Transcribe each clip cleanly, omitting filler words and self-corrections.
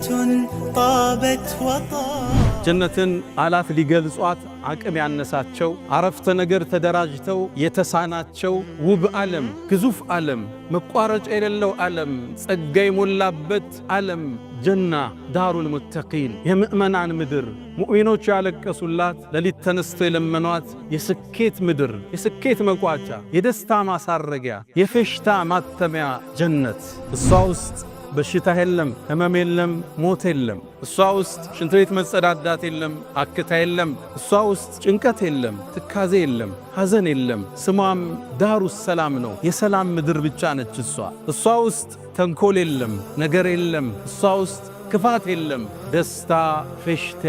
طابت وطابت. ጀነትን ቃላት ሊገልጿት አቅም ያነሳቸው፣ አረፍተ ነገር ተደራጅተው የተሳናቸው ውብ ዓለም፣ ግዙፍ ዓለም፣ መቋረጫ የሌለው ዓለም፣ ጸጋ የሞላበት ዓለም፣ ጀና دار المتقين፣ የምእመናን ምድር፣ ሙእሚኖቹ ያለቀሱላት፣ ሌሊት ተነስተው የለመኗት የስኬት ምድር፣ የስኬት መቋጫ፣ የደስታ ማሳረጊያ፣ የፌሽታ ማተሚያ ጀነት። እሷ ውስጥ በሽታ የለም፣ ህመም የለም፣ ሞት የለም። እሷ ውስጥ ሽንት ቤት መጸዳዳት የለም፣ አክታ የለም። እሷ ውስጥ ጭንቀት የለም፣ ትካዜ የለም፣ ሐዘን የለም። ስሟም دار السلام ነው። የሰላም ምድር ብቻ ነች እሷ። እሷ ውስጥ ተንኮል የለም፣ ነገር የለም። እሷ ውስጥ ክፋት የለም። ደስታ፣ ፌሽታ፣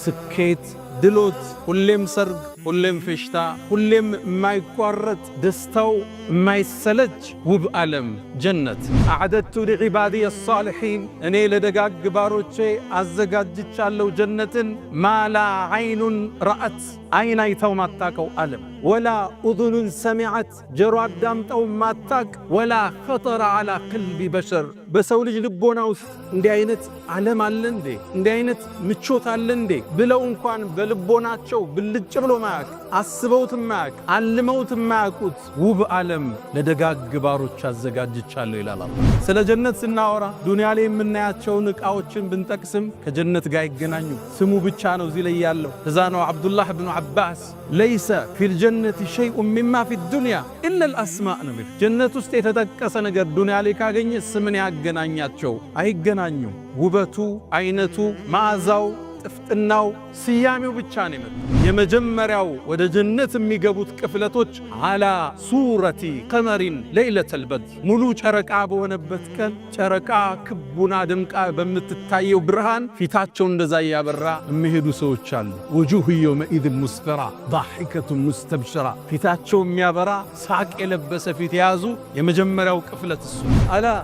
ስኬት፣ ድሎት፣ ሁሌም ሰርግ፣ ሁሌም ፌሽታ፣ ሁሌም የማይቋረጥ ደስታው የማይሰለች ውብ ዓለም ጀነት። أعددت لعبادي الصالحين፣ እኔ ለደጋግ ባሮቼ አዘጋጅቻለሁ ጀነትን። ما لا عين رأت፣ አይን አይታው ማታቀው ዓለም፣ ولا أذن سمعت፣ ጀሮ አዳምጠው ማታቅ፣ ولا خطر على قلب بشر፣ በሰው ልጅ ልቦና ውስጥ እንዲህ አይነት ዓለም አለ እንዴ፣ እንዲህ አይነት ምቾት አለ እንዴ ብለው እንኳን በልቦናቸው ብልጭ ብሎ ማያቅ፣ አስበውት ማያቅ፣ አልመውት ማያውቁት ውብ ዓለም ለደጋግ ባሮች አዘጋጅቻለሁ ይላል አላህ። ስለ ጀነት ስናወራ ዱንያ ላይ የምናያቸውን ዕቃዎችን ብንጠቅስም ከጀነት ጋር አይገናኙ። ስሙ ብቻ ነው እዚህ ላይ ያለው። እዛ ነው አብዱላህ ብኑ ዓባስ ليس في الجنة شيء مما في الدنيا إلا الأسماء ነው። ጀነት ውስጥ የተጠቀሰ ነገር ዱንያ ላይ ካገኘ ስምን ያገናኛቸው አይገናኙም። ውበቱ፣ አይነቱ፣ መዓዛው፣ ጥፍጥናው፣ ስያሜው ብቻ ነው የመጣው። የመጀመሪያው ወደ ጀነት የሚገቡት ቅፍለቶች على صورة قمر ليلة البدر፣ ሙሉ ጨረቃ በሆነበት ቀን ጨረቃ ክቡና ደምቃ በምትታየው ብርሃን ፊታቸው እንደዛ እያበራ የሚሄዱ ሰዎች አሉ። وجوه يومئذ مسفرة ضاحكة مستبشرة፣ ፊታቸው የሚያበራ ሳቅ የለበሰ ፊት የያዙ የመጀመሪያው ቅፍለት እሱ። ألا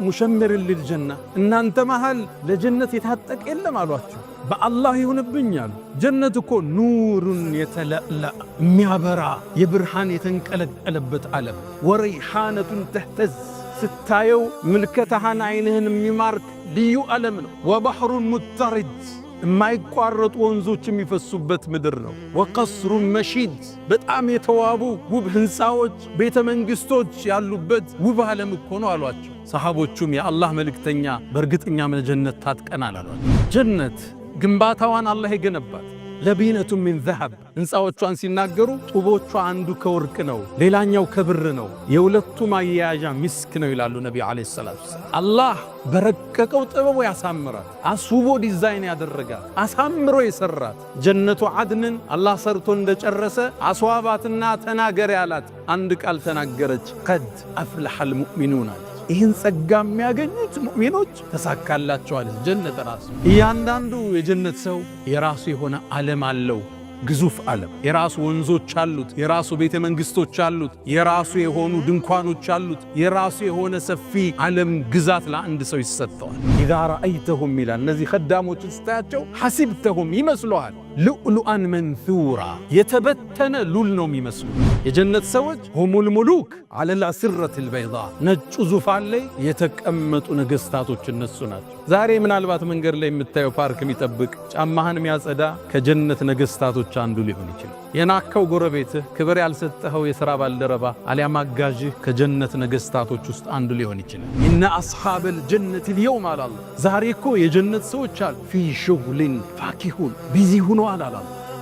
مشمر للجنة፣ እናንተ መሃል ለጀነት የታጠቀ የለም አሏቸው። በአላህ ይሁንብኝ አሉ። ጀነት እኮ نور يتلألأ፣ የሚያበራ የብርሃን የተንቀለቀለበት ዓለም፣ وريحانة تهتز፣ ስታየው ምልከታህን አይንህን የሚማርክ ልዩ ዓለም ነው። وبحر مضطرد፣ የማይቋረጡ ወንዞች የሚፈሱበት ምድር ነው። وقصر مشيد፣ በጣም የተዋቡ ውብ ሕንፃዎች፣ ቤተ መንግሥቶች ያሉበት ውብ ዓለም እኮ ነው አሏቸው። ሰሃቦቹም የአላህ መልእክተኛ፣ በእርግጠኛ ለጀነት ታጥቀናል አሏቸው። ጀነት ግንባታዋን አላህ የገነባት لبنة من ذهب፣ ሕንፃዎቿን ሲናገሩ ጡቦቿ አንዱ ከወርቅ ነው፣ ሌላኛው ከብር ነው፣ የሁለቱ ማያያዣ ሚስክ ነው ይላሉ ነቢ عليه الصلاة والسلام። አላህ በረቀቀው ጥበቡ ያሳምራት፣ አስውቦ ዲዛይን ያደረጋት፣ አሳምሮ የሰራት ጀነቱ ዓድንን አላህ ሰርቶ እንደጨረሰ አስዋባትና ተናገር ያላት አንድ ቃል ተናገረች። قد أفلح المؤمنون አለች። ይህን ጸጋ የሚያገኙት ሙእሚኖች ተሳካላቸዋል። ጀነት ራሱ እያንዳንዱ የጀነት ሰው የራሱ የሆነ ዓለም አለው። ግዙፍ ዓለም፣ የራሱ ወንዞች አሉት። የራሱ ቤተ መንግስቶች አሉት። የራሱ የሆኑ ድንኳኖች አሉት። የራሱ የሆነ ሰፊ ዓለም ግዛት ለአንድ ሰው ይሰጠዋል። إذا رأيتهم ይላል። እነዚህ ከዳሞችን ስታያቸው حسبتهم ይመስለዋል لؤلؤا منثورا፣ የተበተነ ሉል ነው የሚመስሉ። የጀነት ሰዎች هم الملوك على الأسرة البيضاء፣ ነጩ ዙፋን ላይ የተቀመጡ ነገስታቶች እነሱ ናቸው። ዛሬ ምናልባት መንገድ ላይ የምታየው ፓርክ የሚጠብቅ፣ ጫማህን የሚያጸዳ ከጀነት ነገስታቶች አንዱ ሊሆን ይችላል። የናቅከው ጎረቤትህ፣ ክብር ያልሰጠኸው የሥራ ባልደረባ አሊያም አጋዥህ ከጀነት ነገስታቶች ውስጥ አንዱ ሊሆን ይችላል። إن أصحاب الجنة اليوم አለ አላህ። ዛሬ እኮ የጀነት ሰዎች አሉ في شغل فاكهون፣ busy ሆነዋል አለ።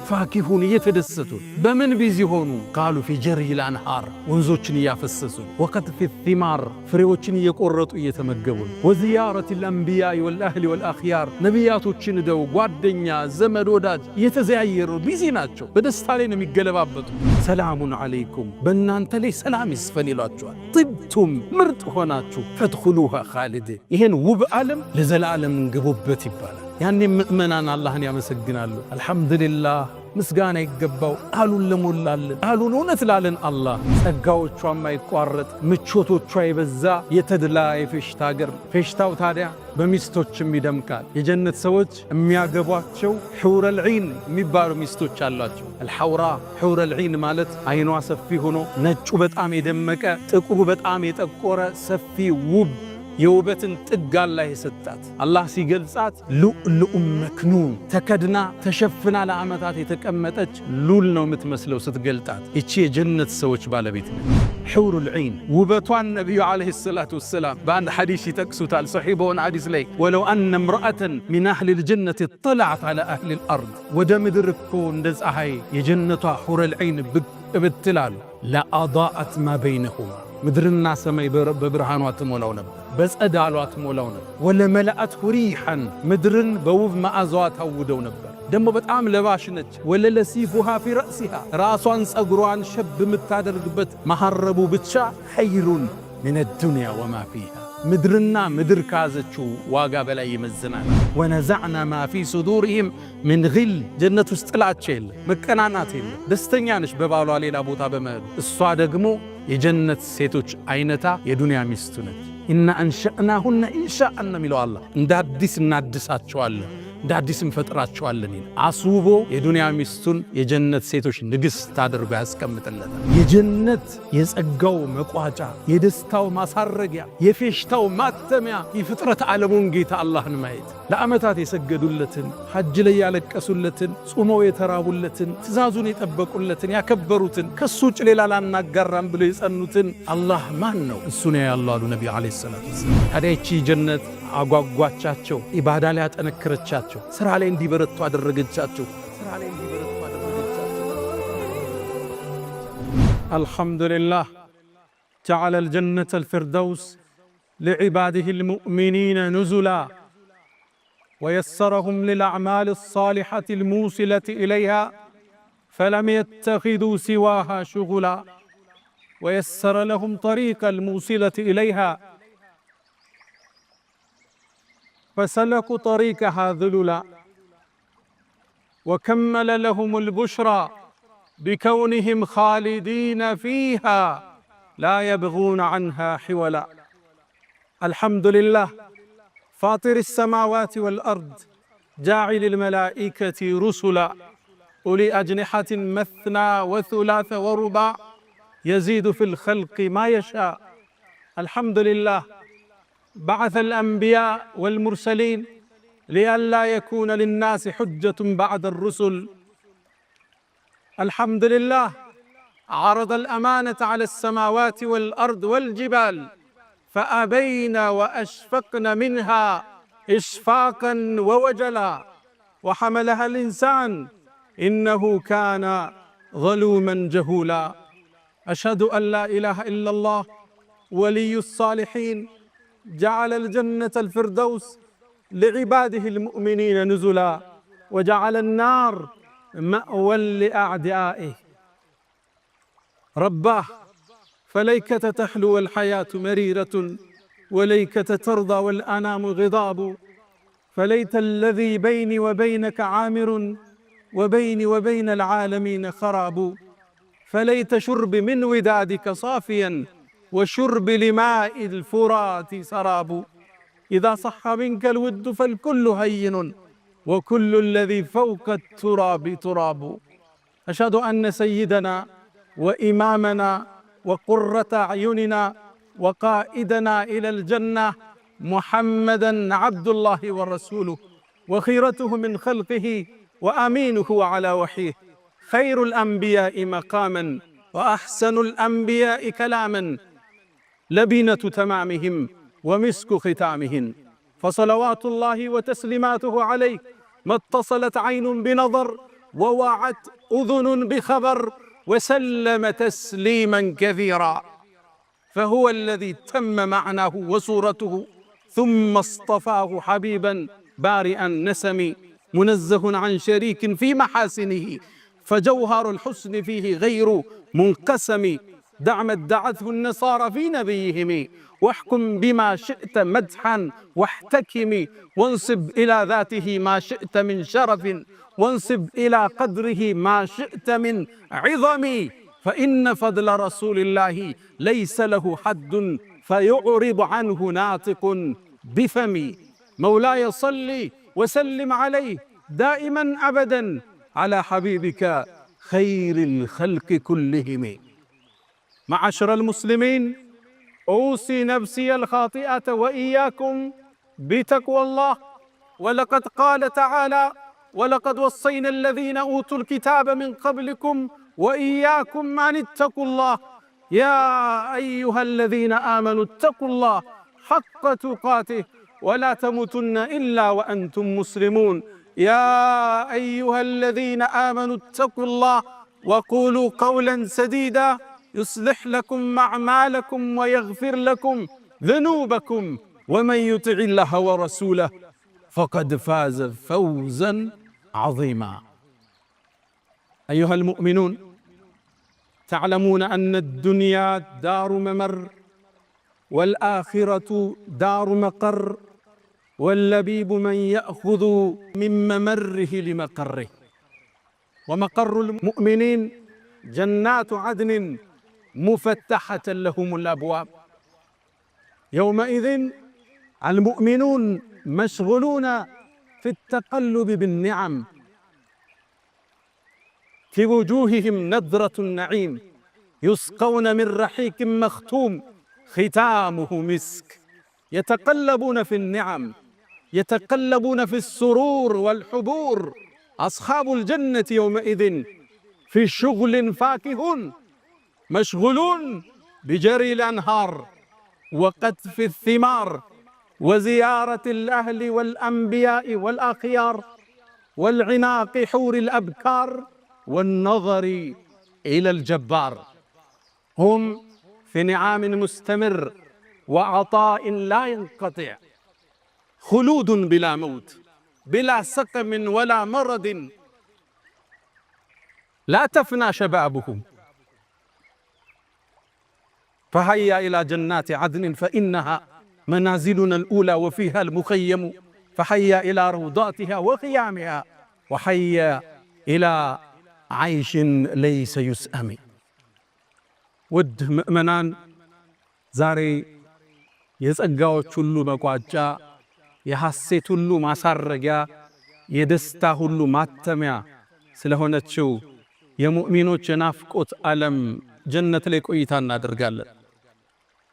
فاكهون እየተደሰቱ። በምን busy ሆኑ ካሉ في جري الأنهار፣ ወንዞችን እያፈሰሱ፣ وقطف الثمار፣ ፍሬዎችን እየቆረጡ እየተመገቡ፣ وزيارة الأنبياء والأهل والأخيار፣ ነቢያቶችን ደው ጓደኛ ዘመድ ወዳጅ እየተዘያየሩ busy ናቸው። በደስታ ላይ ነው የሚገለባበጡ። سلام عليكم፣ በእናንተ ላይ ሰላም ይስፈን ይሏቸዋል። طبتم፣ ምርጥ ሆናችሁ፣ فادخلوها خالدين፣ ይህን ውብ ዓለም ለዘላለም እንግቡበት ይባላል። ያኔ ምእመናን አላህን ያመሰግናሉ። አልሐምዱሊላህ፣ ምስጋና ይገባው ቃሉን ለሞላልን፣ ቃሉን እውነት ላለን አላህ። ጸጋዎቿ የማይቋረጥ፣ ምቾቶቿ የበዛ የተድላ የፌሽታ አገር። ፌሽታው ታዲያ በሚስቶችም ይደምቃል። የጀነት ሰዎች የሚያገቧቸው حور العين የሚባሉ ሚስቶች አሏቸው። الحوراء حور العين ማለት አይኗ ሰፊ ሆኖ ነጩ በጣም የደመቀ ጥቁሩ በጣም የጠቆረ ሰፊ ውብ የውበትን ጥግ አላህ የሰጣት። አላህ ሲገልጻት لؤلؤ مكنون ተከድና ተሸፍና ለዓመታት የተቀመጠች ሉል ነው የምትመስለው ስትገልጣት። ይቺ የጀነት ሰዎች ባለቤት ነች። حور العين ውበቷን ነቢዩ عليه الصلاة والسلام በአንድ ሐዲስ ይጠቅሱታል። ሰሒህ በሆነ ሐዲስ ላይ ولو أن امرأة من أهل الجنة اطلعت على أهل الأرض ወደ ምድር እኮ እንደ ፀሐይ የጀነቷ حور العين ብቅ ብትላሉ لأضاءت ما بينهما ምድርና ሰማይ በብርሃኗ ትሞላው ነበር፣ በጸዳሏ ትሞላው ነበር። ولملأته ريحا ምድርን በውብ መዓዛዋ ታውደው ነበር። ደግሞ በጣም ለባሽ ነች። وللصيفها في رأسها ራሷን ጸጉሯን ሸብ የምታደርግበት መሐረቡ ብቻ خير من الدنيا وما فيها ምድርና ምድር ከያዘችው ዋጋ በላይ ይመዝናል። ونزعنا ما في صدورهم من غل ጀነት ውስጥ ጥላቻ የለ፣ መቀናናት የለ። ደስተኛ ነች በባሏ ሌላ ቦታ በመሄዱ። እሷ ደግሞ የጀነት ሴቶች አይነታ የዱንያ ሚስቱ ነች። إنا أنشأناهن إنشاء ነው የሚለው አላህ። እንደ አዲስ እናድሳቸዋለን፣ እንደ አዲስ እንፈጥራቸዋለን ይላል። አስውቦ የዱንያ ሚስቱን የጀነት ሴቶች ንግሥት አድርጎ ያስቀምጥለታል። የጀነት የጸጋው መቋጫ፣ የደስታው ማሳረጊያ፣ የፌሽታው ማተሚያ የፍጥረት ዓለሙን ጌታ አላህን ማየት፣ ለዓመታት የሰገዱለትን፣ ሐጅ ላይ ያለቀሱለትን፣ ጾመው የተራቡለትን፣ ትእዛዙን የጠበቁለትን፣ ያከበሩትን፣ ከሱ ውጭ ሌላ ላናጋራም ብለው የጸኑትን አላህ ማን ነው? እሱን ያሉ አሉ ነቢዩ عليه الصلاة والسلام። ታዲያ ይቺ ጀነት አጓጓቻቸው፣ ኢባዳ ላይ አጠነከረቻቸው፣ ስራ ላይ እንዲበረቱ አደረገቻቸው። ስራ ላይ እንዲበረቱ አደረገቻቸው። الحمد لله جعل الجنة الفردوس لعباده المؤمنين نزلا ويسرهم للأعمال الصالحة الموصلة إليها فلم يتخذوا سواها شغلا ويسر لهم طريق الموصلة إليها فسلكوا طريقها ذللا وكمل لهم البشرى بكونهم خالدين فيها لا يبغون عنها حولا. الحمد لله فاطر السماوات والأرض جاعل الملائكة رسلا أولي أجنحة مثنى وثلاث ورباع يزيد في الخلق ما يشاء. الحمد لله بعث الأنبياء والمرسلين لئلا يكون للناس حجة بعد الرسل. الحمد لله عرض الأمانة على السماوات والأرض والجبال فأبين وأشفقن منها إشفاقا ووجلا وحملها الإنسان إنه كان ظلوما جهولا. أشهد أن لا إله إلا الله ولي الصالحين جعل الجنة الفردوس لعباده المؤمنين نزلا وجعل النار مأوى لأعدائه. رباه فليكة تحلو الحياة مريرة وليكة ترضى والأنام غضاب، فليت الذي بيني وبينك عامر وبيني وبين العالمين خراب، فليت شرب من ودادك صافيا وشرب لماء الفرات سراب. إذا صح منك الود فالكل هين وكل الذي فوق التراب تراب. أشهد أن سيدنا وإمامنا وقرة أعيننا وقائدنا إلى الجنة محمدا عبد الله ورسوله وخيرته من خلقه وأمينه على وحيه، خير الأنبياء مقاما وأحسن الأنبياء كلاما، لبنة تمامهم ومسك ختامهم، فصلوات الله وتسليماته عليه ما اتصلت عين بنظر ووعت أذن بخبر وسلم تسليما كثيرا. فهو الذي تم معناه وصورته ثم اصطفاه حبيبا بارئا نسم منزه عن شريك في محاسنه، فجوهر الحسن فيه غير منقسم. دع ما ادعته النصارى في نبيهم واحكم بما شئت مدحا واحتكم، وانصب إلى ذاته ما شئت من شرف وانصب إلى قدره ما شئت من عظم، فإن فضل رسول الله ليس له حد فيعرض عنه ناطق بفمي. مولاي صل وسلم عليه دائما أبدا على حبيبك خير الخلق كلهم. معاشر المسلمين، أوصي نفسي الخاطئة وإياكم بتقوى الله. ولقد قال تعالى: ولقد وصينا الذين أوتوا الكتاب من قبلكم وإياكم أن اتقوا الله يا أيها الذين آمنوا اتقوا الله حق تقاته ولا تموتن إلا وأنتم مسلمون. يا أيها الذين آمنوا اتقوا الله وقولوا قولا سديدا يصلح لكم أعمالكم ويغفر لكم ذنوبكم ومن يطع الله ورسوله فقد فاز فوزا عظيما. أيها المؤمنون، تعلمون أن الدنيا دار ممر والآخرة دار مقر، واللبيب من يأخذ من ممره لمقره. ومقر المؤمنين جنات عدن مفتحة لهم الأبواب. يومئذ المؤمنون مشغولون في التقلب بالنعم، في وجوههم نضرة النعيم، يسقون من رحيق مختوم ختامه مسك. يتقلبون في النعم، يتقلبون في السرور والحبور. أصحاب الجنة يومئذ في شغل فاكهون، مشغولون بجري الأنهار وقطف الثمار وزيارة الأهل والأنبياء والأخيار والعناق حور الأبكار والنظر إلى الجبار. هم في نعام مستمر وعطاء لا ينقطع، خلود بلا موت، بلا سقم ولا مرض، لا تفنى شبابهم. فهيا إلى جنات عدن فإنها منازلنا الأولى وفيها المخيم، فحيا إلى روضاتها وخيامها، وحيا إلى عيش ليس يسأم። ውድ ምእመናን፣ ዛሬ የጸጋዎች ሁሉ መቋጫ፣ የሐሴት ሁሉ ማሳረጊያ፣ የደስታ ሁሉ ማተሚያ ስለሆነችው የሙእሚኖች የናፍቆት ዓለም ጀነት ላይ ቆይታ እናደርጋለን።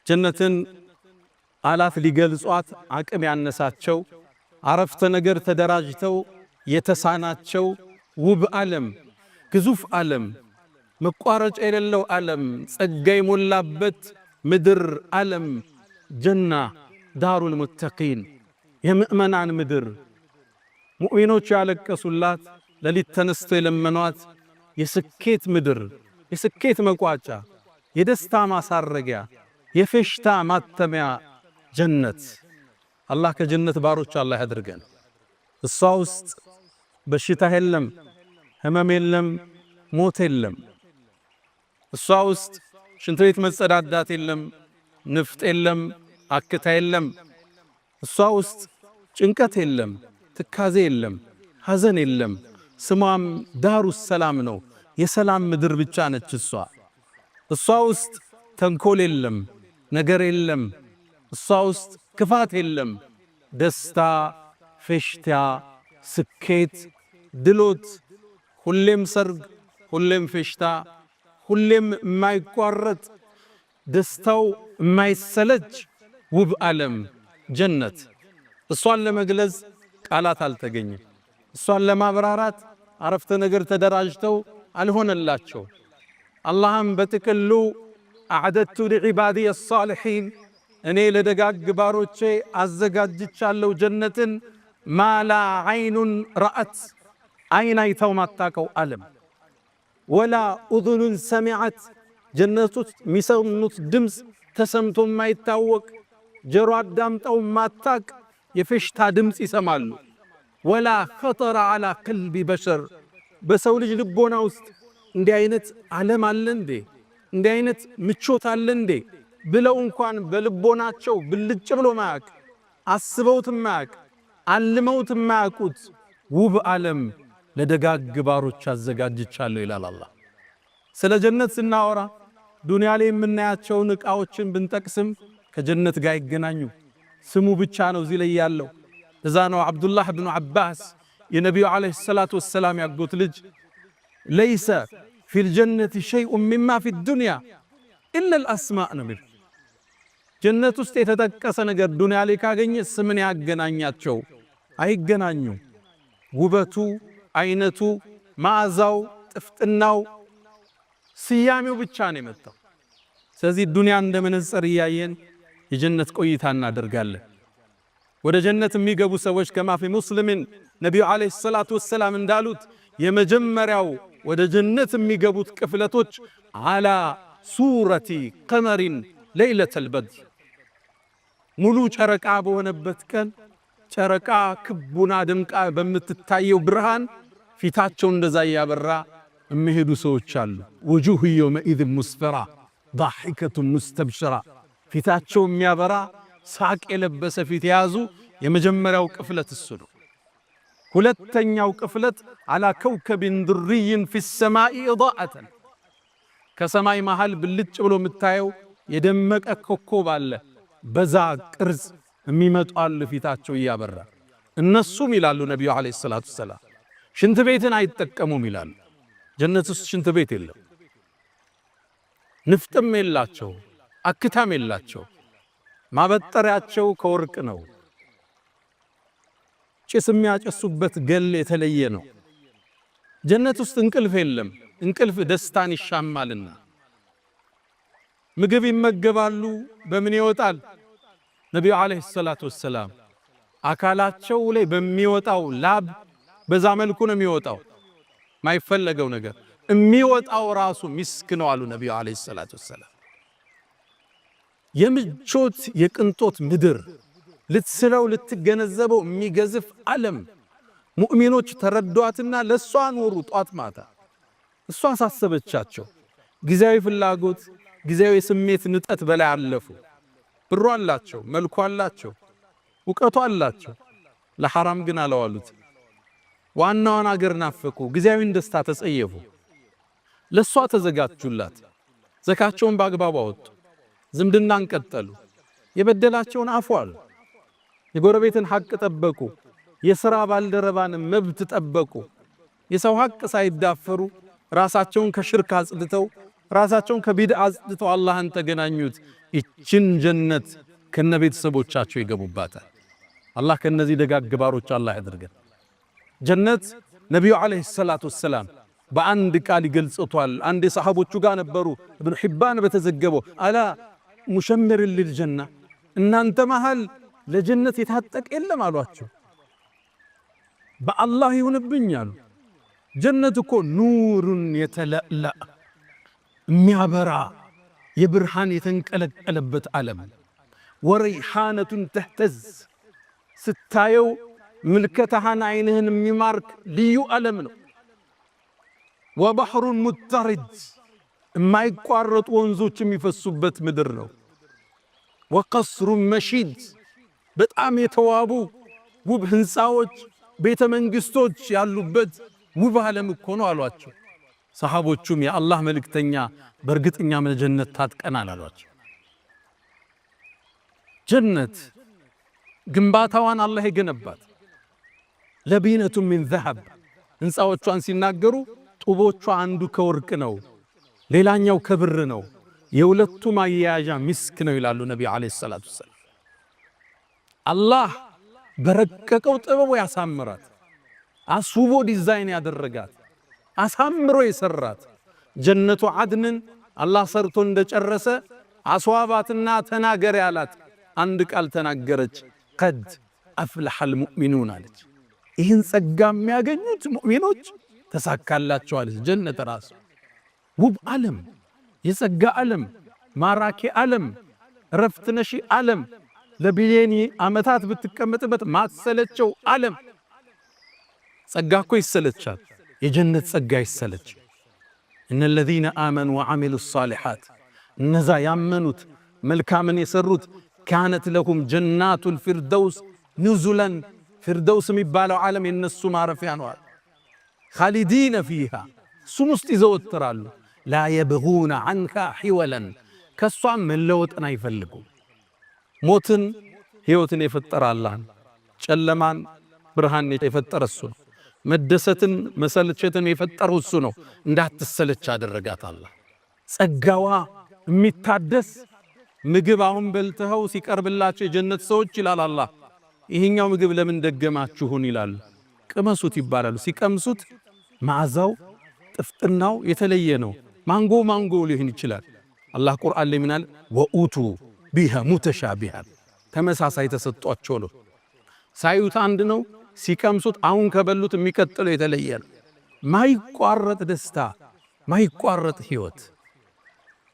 ጀነትን ቃላት ሊገልጿት አቅም ያነሳቸው፣ አረፍተ ነገር ተደራጅተው የተሳናቸው ውብ ዓለም፣ ግዙፍ ዓለም፣ መቋረጫ የሌለው ዓለም፣ ጸጋ የሞላበት ምድር ዓለም፣ ጀና دار المتقين፣ የምእመናን ምድር፣ ሙእሚኖች ያለቀሱላት፣ ሌሊት ተነስተው የለመኗት የስኬት ምድር፣ የስኬት መቋጫ፣ የደስታ ማሳረጊያ፣ የፌሽታ ማተሚያ ጀነት። አላህ ከጀነት ባሮች አላህ ያድርገን። እሷ ውስጥ በሽታ የለም፣ ህመም የለም፣ ሞት የለም። እሷ ውስጥ ሽንት ቤት መጸዳዳት የለም፣ ንፍጥ የለም፣ አክታ የለም። እሷ ውስጥ ጭንቀት የለም፣ ትካዜ የለም፣ ሐዘን የለም። ስሟም دار السلام ነው። የሰላም ምድር ብቻ ነች እሷ። እሷ ውስጥ ተንኮል የለም፣ ነገር የለም። እሷ ውስጥ ክፋት የለም። ደስታ፣ ፌሽታ፣ ስኬት፣ ድሎት፣ ሁሌም ሰርግ፣ ሁሌም ፌሽታ፣ ሁሌም የማይቋረጥ ደስታው የማይሰለች ውብ ዓለም ጀነት። እሷን ለመግለጽ ቃላት አልተገኘም። እሷን ለማብራራት አረፍተ ነገር ተደራጅተው አልሆነላቸው። አላህም በጥቅሉ أعددت لعبادي الصالحين፣ እኔ ለደጋግ ባሮቼ አዘጋጅቻለሁ ጀነትን፣ ما لا عين رأت፣ አይን አይተው ማታቀው ዓለም፣ ولا أذن سمعت፣ ጀነት ውስጥ የሚሰሙት ድምፅ ተሰምቶ የማይታወቅ፣ ጀሮ አዳምጠው ማታቅ የፌሽታ ድምፅ ይሰማሉ። ولا خطر على قلب بشر፣ በሰው ልጅ ልቦና ውስጥ እንዲህ አይነት ዓለም አለ እንዴ፣ እንዲህ አይነት ምቾት አለ እንዴ ብለው እንኳን በልቦናቸው ብልጭ ብሎ ማያቅ፣ አስበውት ማያቅ፣ አልመውት ማያውቁት ውብ ዓለም ለደጋግ ባሮች አዘጋጅቻለሁ ይላል አላህ። ስለ ጀነት ስናወራ ዱንያ ላይ የምናያቸውን ዕቃዎችን ብንጠቅስም ከጀነት ጋር ይገናኙ። ስሙ ብቻ ነው እዚህ ላይ ያለው። እዛ ነው አብዱላህ ብኑ ዓባስ፣ የነቢዩ عليه الصلاة والسلام ያጎት ልጅ፣ ليس في الجنة شيء مما في الدنيا إلا الأسماء ነው የሚል። ጀነት ውስጥ የተጠቀሰ ነገር ዱንያ ላይ ካገኘ ስምን ያገናኛቸው? አይገናኙ። ውበቱ፣ አይነቱ፣ መዓዛው፣ ጥፍጥናው፣ ስያሜው ብቻ ነው የመጣው። ስለዚህ ዱንያ እንደ መነጽር እያየን የጀነት ቆይታ እናደርጋለን። ወደ ጀነት የሚገቡ ሰዎች كما في مسلم ነቢዩ عليه الصلاة والسلام እንዳሉት የመጀመሪያው ወደ ጀነት የሚገቡት ቅፍለቶች على صورة قمر ليلة البدر ሙሉ ጨረቃ በሆነበት ቀን ጨረቃ ክቡና ድምቃ በምትታየው ብርሃን ፊታቸው እንደዛ እያበራ የሚሄዱ ሰዎች አሉ። وجوه يومئذ مسفرة ضاحكة مستبشرة ፊታቸው የሚያበራ ሳቅ የለበሰ ፊት የያዙ የመጀመሪያው ቅፍለት እሱ ነው። ሁለተኛው ቅፍለት على كوكب دري في السماء إضاءة ከሰማይ መሃል ብልጭ ብሎ የምታየው የደመቀ ኮከብ አለ። በዛ ቅርጽ የሚመጡ አሉ ፊታቸው እያበራ። እነሱም ይላሉ ነቢዩ عليه الصلاة والسلام ሽንት ቤትን አይጠቀሙም ይላሉ። ጀነት ውስጥ ሽንት ቤት የለም፣ ንፍጥም የላቸው፣ አክታም የላቸው። ማበጠሪያቸው ከወርቅ ነው። ጭስ የሚያጨሱበት ገል የተለየ ነው። ጀነት ውስጥ እንቅልፍ የለም። እንቅልፍ ደስታን ይሻማልና። ምግብ ይመገባሉ። በምን ይወጣል? ነቢዩ ዓለይሂ ሰላቱ ወሰላም አካላቸው ላይ በሚወጣው ላብ በዛ መልኩ ነው የሚወጣው። ማይፈለገው ነገር የሚወጣው ራሱ ሚስክ ነው አሉ ነቢዩ ዓለይሂ ሰላቱ ወሰላም። የምቾት የቅንጦት ምድር ልትስለው ልትገነዘበው የሚገዝፍ ዓለም ሙእሚኖች ተረዷትና ለእሷ ኖሩ። ጧት ማታ እሷ አሳሰበቻቸው። ጊዜያዊ ፍላጎት፣ ጊዜያዊ ስሜት ንጠት በላይ አለፉ። ብሩ አላቸው፣ መልኩ አላቸው፣ እውቀቱ አላቸው። ለሐራም ግን አለዋሉት። ዋናዋን አገር ናፈቁ። ጊዜያዊን ደስታ ተጸየፉ። ለሷ ተዘጋጁላት። ዘካቸውን በአግባቡ አወጡ። ዝምድናን ቀጠሉ። የበደላቸውን አፉ አሉ። የጎረቤትን ሐቅ ጠበቁ። የሥራ ባልደረባን መብት ጠበቁ። የሰው ሐቅ ሳይዳፈሩ ራሳቸውን ከሽርክ አጽድተው ራሳቸውን ከቢድዓ አጽድተው አላህን ተገናኙት። ይችን ጀነት ከነ ቤተሰቦቻቸው ይገቡባታል። አላህ ከነዚህ ደጋግ ባሮች አላህ ያድርገን። ጀነት ነቢዩ عليه الصلاة والسلام በአንድ ቃል ይገልጽቷል። አንድ የሰሐቦቹ ጋር ነበሩ። እብኑ ሒባን በተዘገበው ألا مشمر للجنة እናንተ መሃል ለጀነት የታጠቀ የለም አሏቸው። በአላህ ይሁንብኝ አሉ። ጀነት እኮ نور يتلألأ የሚያበራ የብርሃን የተንቀለቀለበት ዓለም وريحانة تهتز ስታየው ምልከታህን ዓይንህን የሚማርክ ልዩ ዓለም ነው። وبحر مطرد የማይቋረጡ ወንዞች የሚፈሱበት ምድር ነው። وقصر مشيد በጣም የተዋቡ ውብ ሕንፃዎች፣ ቤተ መንግስቶች ያሉበት ውብ ዓለም እኮ ነው አሏቸው። ሰሃቦቹም የአላህ መልእክተኛ በእርግጠኛ ለጀነት ታጥቀናል አሏቸው። ጀነት ግንባታዋን አላህ የገነባት لبنة من ذهب ሕንፃዎቿን ሲናገሩ ጡቦቿ አንዱ ከወርቅ ነው፣ ሌላኛው ከብር ነው፣ የሁለቱ ማያያዣ ሚስክ ነው ይላሉ ነቢዩ عليه الصلاة والسلام። አላህ በረቀቀው ጥበቡ ያሳምራት፣ አስውቦ ዲዛይን ያደረጋት፣ አሳምሮ የሰራት ጀነቱ ዓድንን አላህ ሰርቶ እንደጨረሰ አስዋባትና ተናገር ያላት አንድ ቃል ተናገረች። قد أفلح المؤمنون አለች። ይህን ጸጋ የሚያገኙት ሙእሚኖች ተሳካላቸው አለች። ጀነት ራሱ ውብ ዓለም፣ የጸጋ ዓለም፣ ማራኪ ዓለም፣ ረፍት ነሺ ዓለም፣ ለቢሊዮን ዓመታት ብትቀመጥበት ማትሰለቸው ዓለም። ጸጋ እኮ ይሰለቻል። የጀነት ጸጋ ይሰለች። إن الذين آمنوا وعملوا الصالحات እነዛ ያመኑት መልካምን የሰሩት كانت لهم جنات الفردوس نزلا ፊርደውስ የሚባለው ዓለም የነሱ ማረፊያ ነዋል። خالدين فيها እሱም ውስጥ ይዘወትራሉ። لا يبغون عنها حولا ከእሷም መለወጥን አይፈልጉም። ሞትን ሕይወትን የፈጠረ አላህ ነው። ጨለማን ብርሃን የፈጠረ እሱ ነው። መደሰትን መሰልቸትን የፈጠረው እሱ ነው። እንዳትሰለች አደረጋት አላህ። ጸጋዋ የሚታደስ ምግብ አሁን በልተኸው ሲቀርብላቸው የጀነት ሰዎች ይላል አላህ፣ ይሄኛው ምግብ ለምን ደገማችሁን ይላል። ቅመሱት ይባላሉ። ሲቀምሱት መዓዛው ጥፍጥናው የተለየ ነው። ማንጎ ማንጎ ሊሆን ይችላል። አላህ ቁርአን ላይ ምናል? وأتوا بها متشابها ተመሳሳይ ተሰጧቸው ነው። ሳዩት አንድ ነው፣ ሲቀምሱት አሁን ከበሉት የሚቀጥለው የተለየ ነው። ማይቋረጥ ደስታ፣ ማይቋረጥ ህይወት።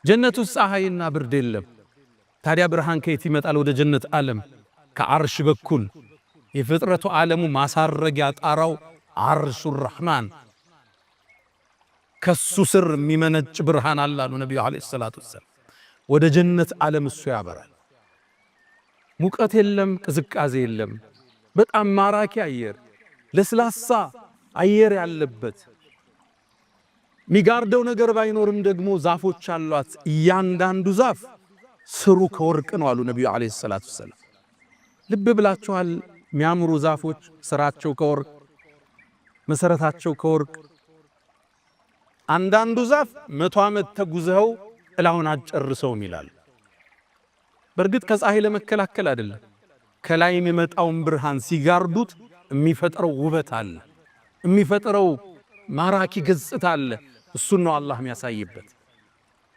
ጀነት ውስጥ ፀሐይና ብርድ የለም። ታዲያ ብርሃን ከየት ይመጣል ወደ ጀነት ዓለም? ከዓርሽ በኩል የፍጥረቱ ዓለሙ ማሳረጊያ ጣራው عرش الرحمن ከሱ ስር የሚመነጭ ብርሃን አለ አሉ ነቢዩ عليه الصلاة والسلام። ወደ ጀነት ዓለም እሱ ያበራል። ሙቀት የለም፣ ቅዝቃዜ የለም። በጣም ማራኪ አየር፣ ለስላሳ አየር ያለበት የሚጋርደው ነገር ባይኖርም ደግሞ ዛፎች አሏት። እያንዳንዱ ዛፍ ስሩ ከወርቅ ነው አሉ ነቢዩ عليه الصلاة والسلام። ልብ ብላችኋል? የሚያምሩ ዛፎች ስራቸው ከወርቅ፣ መሰረታቸው ከወርቅ። አንዳንዱ ዛፍ 100 ዓመት ተጉዘው ጥላውን አትጨርሰውም ይላል። በእርግጥ ከፀሐይ ለመከላከል አይደለም። ከላይ የሚመጣውን ብርሃን ሲጋርዱት የሚፈጥረው ውበት አለ፣ የሚፈጥረው ማራኪ ገጽታ አለ። እሱን ነው አላህ የሚያሳይበት።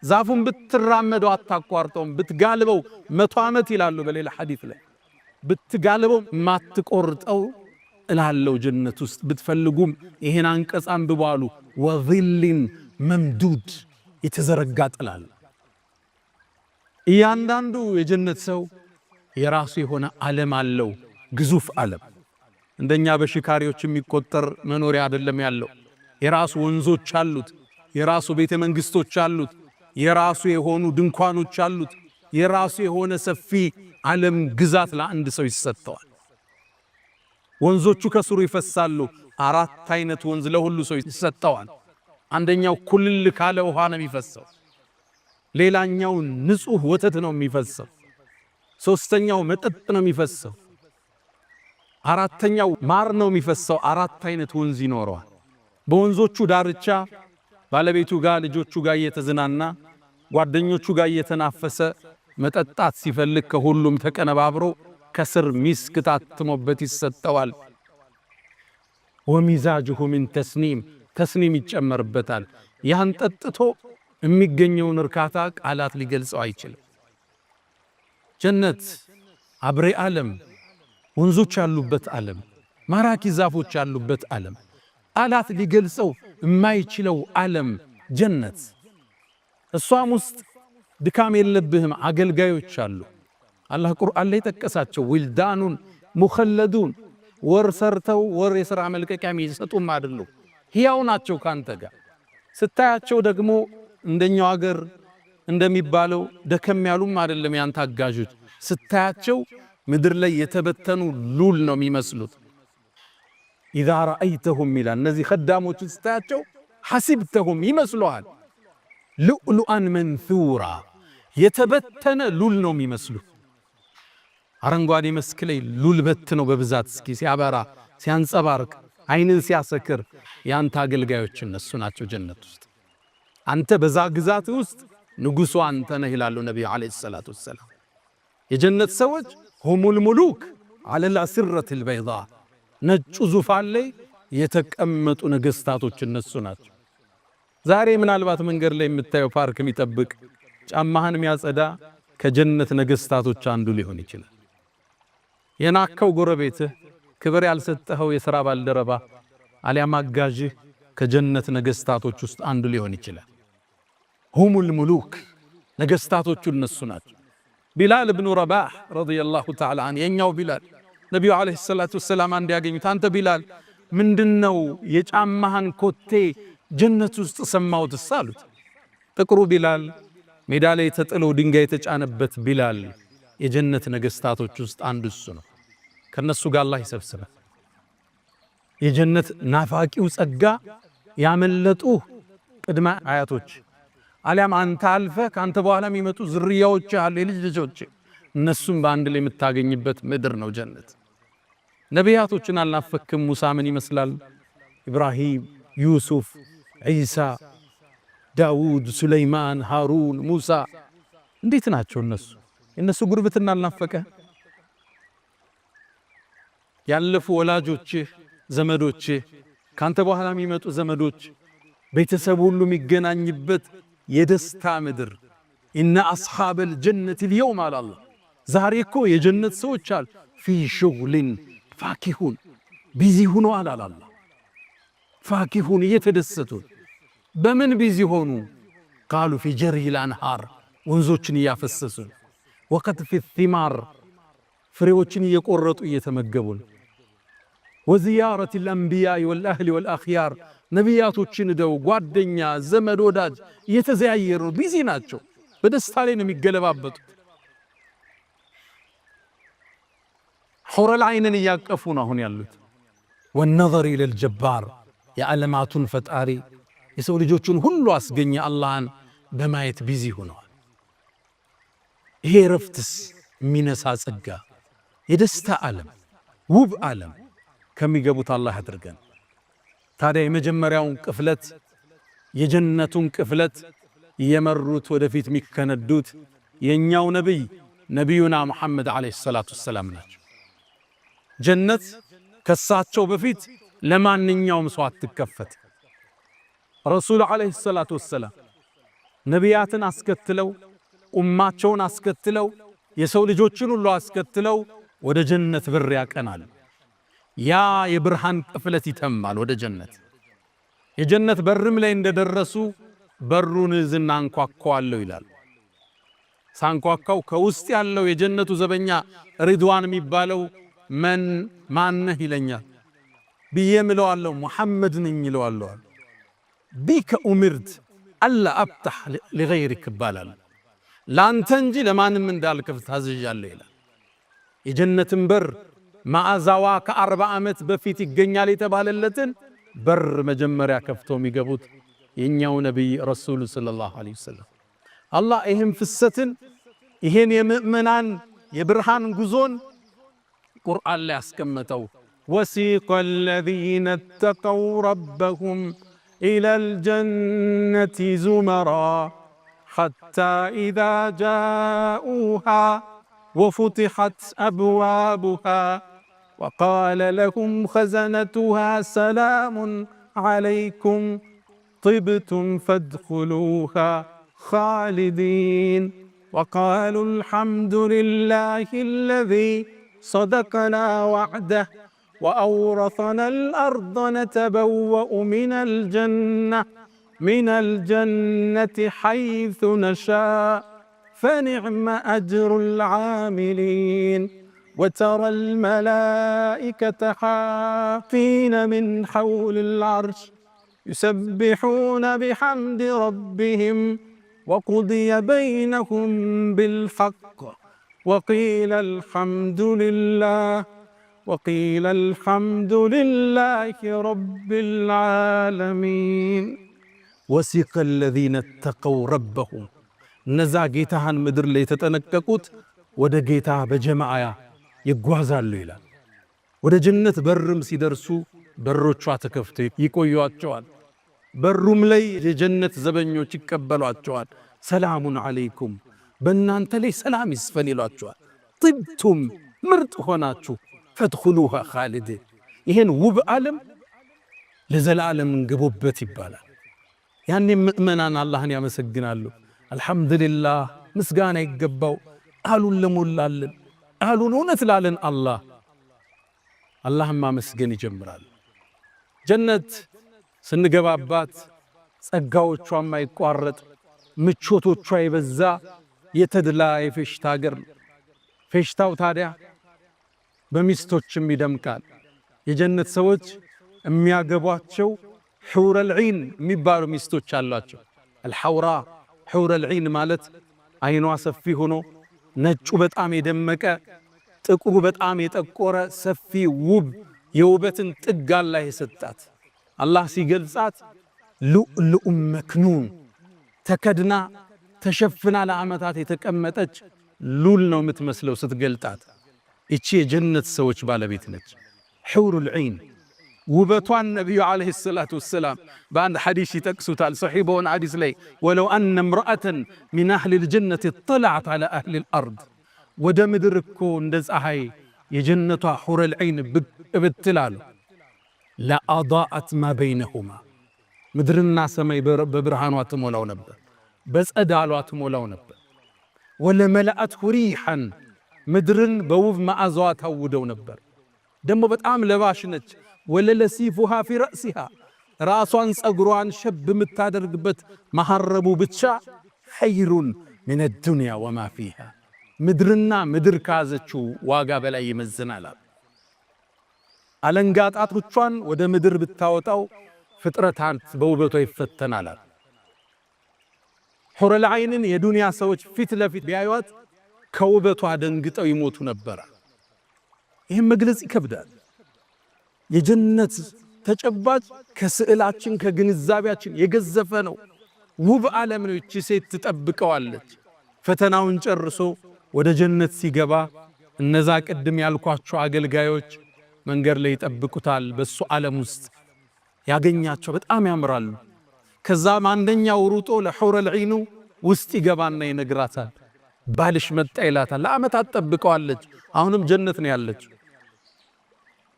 ዛፉን ብትራመደው አታቋርጠውም፣ ብትጋልበው 100 ዓመት ይላሉ በሌላ ሐዲት ላይ ብትጋልበው ማትቆርጠው እላለው ጀነት ውስጥ ብትፈልጉም ይሄን አንቀጽ አንብቡ አሉ። وظل ممدود የተዘረጋ ጥላል። እያንዳንዱ የጀነት ሰው የራሱ የሆነ ዓለም አለው፣ ግዙፍ ዓለም። እንደኛ በሽካሪዎች የሚቆጠር መኖሪያ አይደለም ያለው። የራሱ ወንዞች አሉት፣ የራሱ ቤተ መንግስቶች አሉት፣ የራሱ የሆኑ ድንኳኖች አሉት፣ የራሱ የሆነ ሰፊ ዓለም ግዛት ለአንድ ሰው ይሰጠዋል። ወንዞቹ ከስሩ ይፈሳሉ። አራት አይነት ወንዝ ለሁሉ ሰው ይሰጠዋል። አንደኛው ኩልል ካለ ውሃ ነው የሚፈሰው። ሌላኛው ንጹህ ወተት ነው የሚፈሰው። ሶስተኛው መጠጥ ነው የሚፈሰው። አራተኛው ማር ነው የሚፈሰው። አራት አይነት ወንዝ ይኖረዋል። በወንዞቹ ዳርቻ ባለቤቱ ጋር ልጆቹ ጋር እየተዝናና ጓደኞቹ ጋር እየተናፈሰ መጠጣት ሲፈልግ ከሁሉም ተቀነባብሮ ከስር ሚስክ ታትሞበት ይሰጠዋል። ومزاجه من تسنيم ተስኒም ይጨመርበታል። ያን ጠጥቶ የሚገኘውን እርካታ ቃላት ሊገልጸው አይችልም። ጀነት አብሬ ዓለም፣ ወንዞች ያሉበት ዓለም፣ ማራኪ ዛፎች ያሉበት ዓለም፣ ቃላት ሊገልጸው የማይችለው ዓለም ጀነት። እሷም ውስጥ ድካም የለብህም፣ አገልጋዮች አሉ። አላህ ቁርአን ላይ ጠቀሳቸው። ولدان مخلدون ወር ሰርተው ወር የሥራ መልቀቂያ የሚሰጡም አይደሉ፣ ሕያው ናቸው ካንተ ጋር። ስታያቸው ደግሞ እንደኛው አገር እንደሚባለው ደከም ያሉም አይደለም። ያንተ አጋዦች ስታያቸው ምድር ላይ የተበተኑ ሉል ነው የሚመስሉት። إذا رأيتهم ይላል። እነዚህ ኸዳሞችን ስታያቸው حسبتهم ይመስሉሃል። لؤلؤا منثورا የተበተነ ሉል ነው የሚመስሉት። አረንጓዴ መስክ ላይ ሉል በት ነው በብዛት እስኪ ሲያበራ ሲያንጸባርቅ አይንን ሲያሰክር ያንተ አገልጋዮች እነሱ ናቸው ጀነት ውስጥ። አንተ በዛ ግዛት ውስጥ ንጉሱ አንተ ነህ ይላሉ ነቢዩ عليه الصلاة والسلام። የጀነት ሰዎች هم الملوك على الأسرة البيضاء ነጩ ዙፋን ላይ የተቀመጡ ነገስታቶች እነሱ ናቸው። ዛሬ ምናልባት መንገድ ላይ የምታየው ፓርክ የሚጠብቅ ጫማህን የሚያጸዳ ከጀነት ነገስታቶች አንዱ ሊሆን ይችላል። የናቅከው ጎረቤትህ፣ ክብር ያልሰጠኸው የሥራ ባልደረባ አሊያም አጋዥህ ከጀነት ነገስታቶች ውስጥ አንዱ ሊሆን ይችላል። هم الملوك ነገስታቶቹ እነሱ ናቸው። ቢላል ብኑ ረባህ رضي الله تعالى عنه የኛው ቢላል ነቢዩ عليه الصلاة والسلام አንድ ያገኙት፣ አንተ ቢላል ምንድነው የጫማህን ኮቴ ጀነት ውስጥ ሰማሁትስ አሉት። ጥቁሩ ቢላል ሜዳ ላይ ተጥሎ ድንጋይ የተጫነበት ቢላል የጀነት ነገስታቶች ውስጥ አንዱ እሱ ነው። ከነሱ ጋር አላህ ይሰብስበን። የጀነት ናፋቂው ጸጋ ያመለጡ ቅድመ አያቶች አሊያም አንተ አልፈ ከአንተ በኋላ የሚመጡ ዝርያዎች አሉ፣ የልጅ ልጆች፣ እነሱም በአንድ ላይ የምታገኝበት ምድር ነው ጀነት። ነቢያቶችን አልናፈክም? ሙሳ ምን ይመስላል? ኢብራሂም፣ ዩሱፍ፣ ዒሳ፣ ዳውድ፣ ሱለይማን፣ ሃሩን፣ ሙሳ እንዴት ናቸው እነሱ? የእነሱ ጉርብትና አልናፈቀ? ያለፉ ወላጆችህ፣ ዘመዶችህ፣ ካንተ በኋላ የሚመጡ ዘመዶች፣ ቤተሰብ ሁሉ የሚገናኝበት የደስታ ምድር። إن أصحاب الجنة اليوم አለ አላህ። ዛሬ እኮ የጀነት ሰዎች አል في شغل فاكهون busy ሆነዋል አለ አላህ። فاكهون እየተደሰቱ። በምን busy ሆኑ? قالوا في جري الأنهار ወንዞችን እያፈሰሱ፣ وقطف الثمار ፍሬዎችን እየቆረጡ እየተመገቡን፣ وزيارة الأنبياء والأهل والأخيار ነቢያቶችን ደው ጓደኛ ዘመድ ወዳጅ እየተዘያየሩ busy ናቸው። በደስታ ላይ ነው የሚገለባበጡት። حور العين ን እያቀፉ ነው አሁን ያሉት። والنظر إلى الجبار የዓለማቱን ፈጣሪ የሰው ልጆቹን ሁሉ አስገኘ አላህን በማየት busy ሆነዋል። ይሄ ረፍትስ የሚነሳ ጸጋ የደስታ ዓለም ውብ ዓለም ከሚገቡት አላህ አድርገን። ታዲያ የመጀመሪያውን ቅፍለት የጀነቱን ቅፍለት የመሩት ወደፊት የሚከነዱት የእኛው ነቢይ ነቢዩና ሙሐመድ ዓለይሂ ሰላቱ ወሰላም ናቸው። ጀነት ከሳቸው በፊት ለማንኛውም ሰው አትከፈት። ረሱል ዓለይሂ ሰላቱ ወሰላም ነቢያትን አስከትለው ኡማቸውን አስከትለው የሰው ልጆችን ሁሉ አስከትለው ወደ ጀነት በር ያቀናል። ያ የብርሃን ቅፍለት ይተማል ወደ ጀነት። የጀነት በርም ላይ እንደደረሱ በሩን እዝና አንኳኳዋለሁ ይላል። ሳንኳኳው ከውስጥ ያለው የጀነቱ ዘበኛ ሪድዋን የሚባለው መን ማነህ ይለኛል ብዬ ምለዋለሁ። ሙሐመድ ነኝ ይለዋለሁ። بك أمرت ألا أفتح لغيرك ይባላል። ለአንተ እንጂ ለማንም እንዳልከፍት ታዝዣለሁ ይላል። የጀነትን በር መዓዛዋ ከ40 ዓመት በፊት ይገኛል የተባለለትን በር መጀመሪያ ከፍተው የሚገቡት የእኛው ነቢይ ረሱሉ صلى الله عليه وسلم። አላህ ይህን ፍሰትን ይሄን የምእመናን የብርሃን ጉዞን ቁርአን ላይ ያስቀመጠው وسيق الذين اتقوا ربهم إلى الجنة زمرا حتى إذا جاءوها وفتحت أبوابها وقال لهم خزنتها سلام عليكم طبتم فادخلوها خالدين وقالوا الحمد لله الذي صدقنا وعده وأورثنا الأرض نتبوأ من الجنة حيث نشاء فنعم أجر العاملين وترى الملائكة حافين من حول العرش يسبحون بحمد ربهم وقضي بينهم بالحق وقيل الحمد لله وقيل الحمد لله رب العالمين وسيق الذين اتقوا ربهم እነዛ ጌታህን ምድር ላይ የተጠነቀቁት ወደ ጌታ በጀማዓ ይጓዛሉ ይላል። ወደ ጀነት በርም ሲደርሱ በሮቿ ተከፍተው ይቆዩአቸዋል። በሩም ላይ የጀነት ዘበኞች ይቀበሏቸዋል። ሰላሙን አለይኩም በእናንተ ላይ ሰላም ይስፈን ይሏቸዋል። ጥብቱም ምርጥ ሆናችሁ ፈድኹሉሃ ኻሊዲን ይሄን ውብ ዓለም ለዘላለም እንግቡበት ይባላል። ያኔ ምእመናን አላህን ያመሰግናሉ። አልሐምዱሊላህ ምስጋና ይገባው ቃሉን ለሞላልን ቃሉን እውነት ላለን አላህ አላህን ማመስገን ይጀምራል። ጀነት ስንገባባት ጸጋዎቿ የማይቋረጥ ምቾቶቿ የበዛ የተድላ የፌሽታ ሀገር ነው። ፌሽታው ታዲያ በሚስቶችም ይደምቃል። የጀነት ሰዎች የሚያገቧቸው حور العين የሚባሉ ሚስቶች አሏቸው። الحوراء حور العين ማለት አይኗ ሰፊ ሆኖ ነጩ በጣም የደመቀ ጥቁሩ በጣም የጠቆረ ሰፊ ውብ የውበትን ጥግ አላህ የሰጣት። አላህ ሲገልጻት لؤلؤ مكنون ተከድና ተሸፍና ለዓመታት የተቀመጠች ሉል ነው የምትመስለው ስትገልጣት። ይቺ የጀነት ሰዎች ባለቤት ነች። حور العين ውበቷን ነቢዩ عليه الصلاة والسلام በአንድ ሐዲስ ይጠቅሱታል። ሰሒህ በሆነ ሐዲስ ላይ ولو أن امرأة من أهل الجنة اطلعت على أهل الأرض ወደ ምድር እኮ እንደ ፀሐይ የጀነቷ ሑረል ዐይን ብቅ ብትል አሉ لأضاءت ما بينهما ምድርና ሰማይ በብርሃኗ ትሞላው ነበር፣ በጸዳሏ ትሞላው ነበር። ولملأته ريحا ምድርን በውብ መዓዛዋ ታውደው ነበር። ደግሞ በጣም ለባሽ ነች። وللصيفها في رأسها ራሷን ጸጉሯን ሸብ የምታደርግበት መሐረቡ ብቻ خير من الدنيا وما فيها ምድርና ምድር ከያዘችው ዋጋ በላይ ይመዝናል። አለንጋ ጣቶቿን ወደ ምድር ብታወጣው ፍጥረታት በውበቷ ይፈተናል። ሑረል ዐይንን የዱንያ ሰዎች ፊት ለፊት ቢያዩት ከውበቷ ደንግጠው ይሞቱ ነበረ። ይህም መግለጽ ይከብዳል። የጀነት ተጨባጭ ከስዕላችን ከግንዛቤያችን የገዘፈ ነው። ውብ ዓለም ነው። ይቺ ሴት ትጠብቀዋለች። ፈተናውን ጨርሶ ወደ ጀነት ሲገባ እነዛ ቅድም ያልኳቸው አገልጋዮች መንገድ ላይ ይጠብቁታል። በሱ ዓለም ውስጥ ያገኛቸው በጣም ያምራሉ። ከዛም አንደኛው ሩጦ ለሑረል ዒኑ ውስጥ ይገባና ይነግራታል። ባልሽ መጣ ይላታል። ለዓመታት ጠብቀዋለች። አሁንም ጀነት ነው ያለች።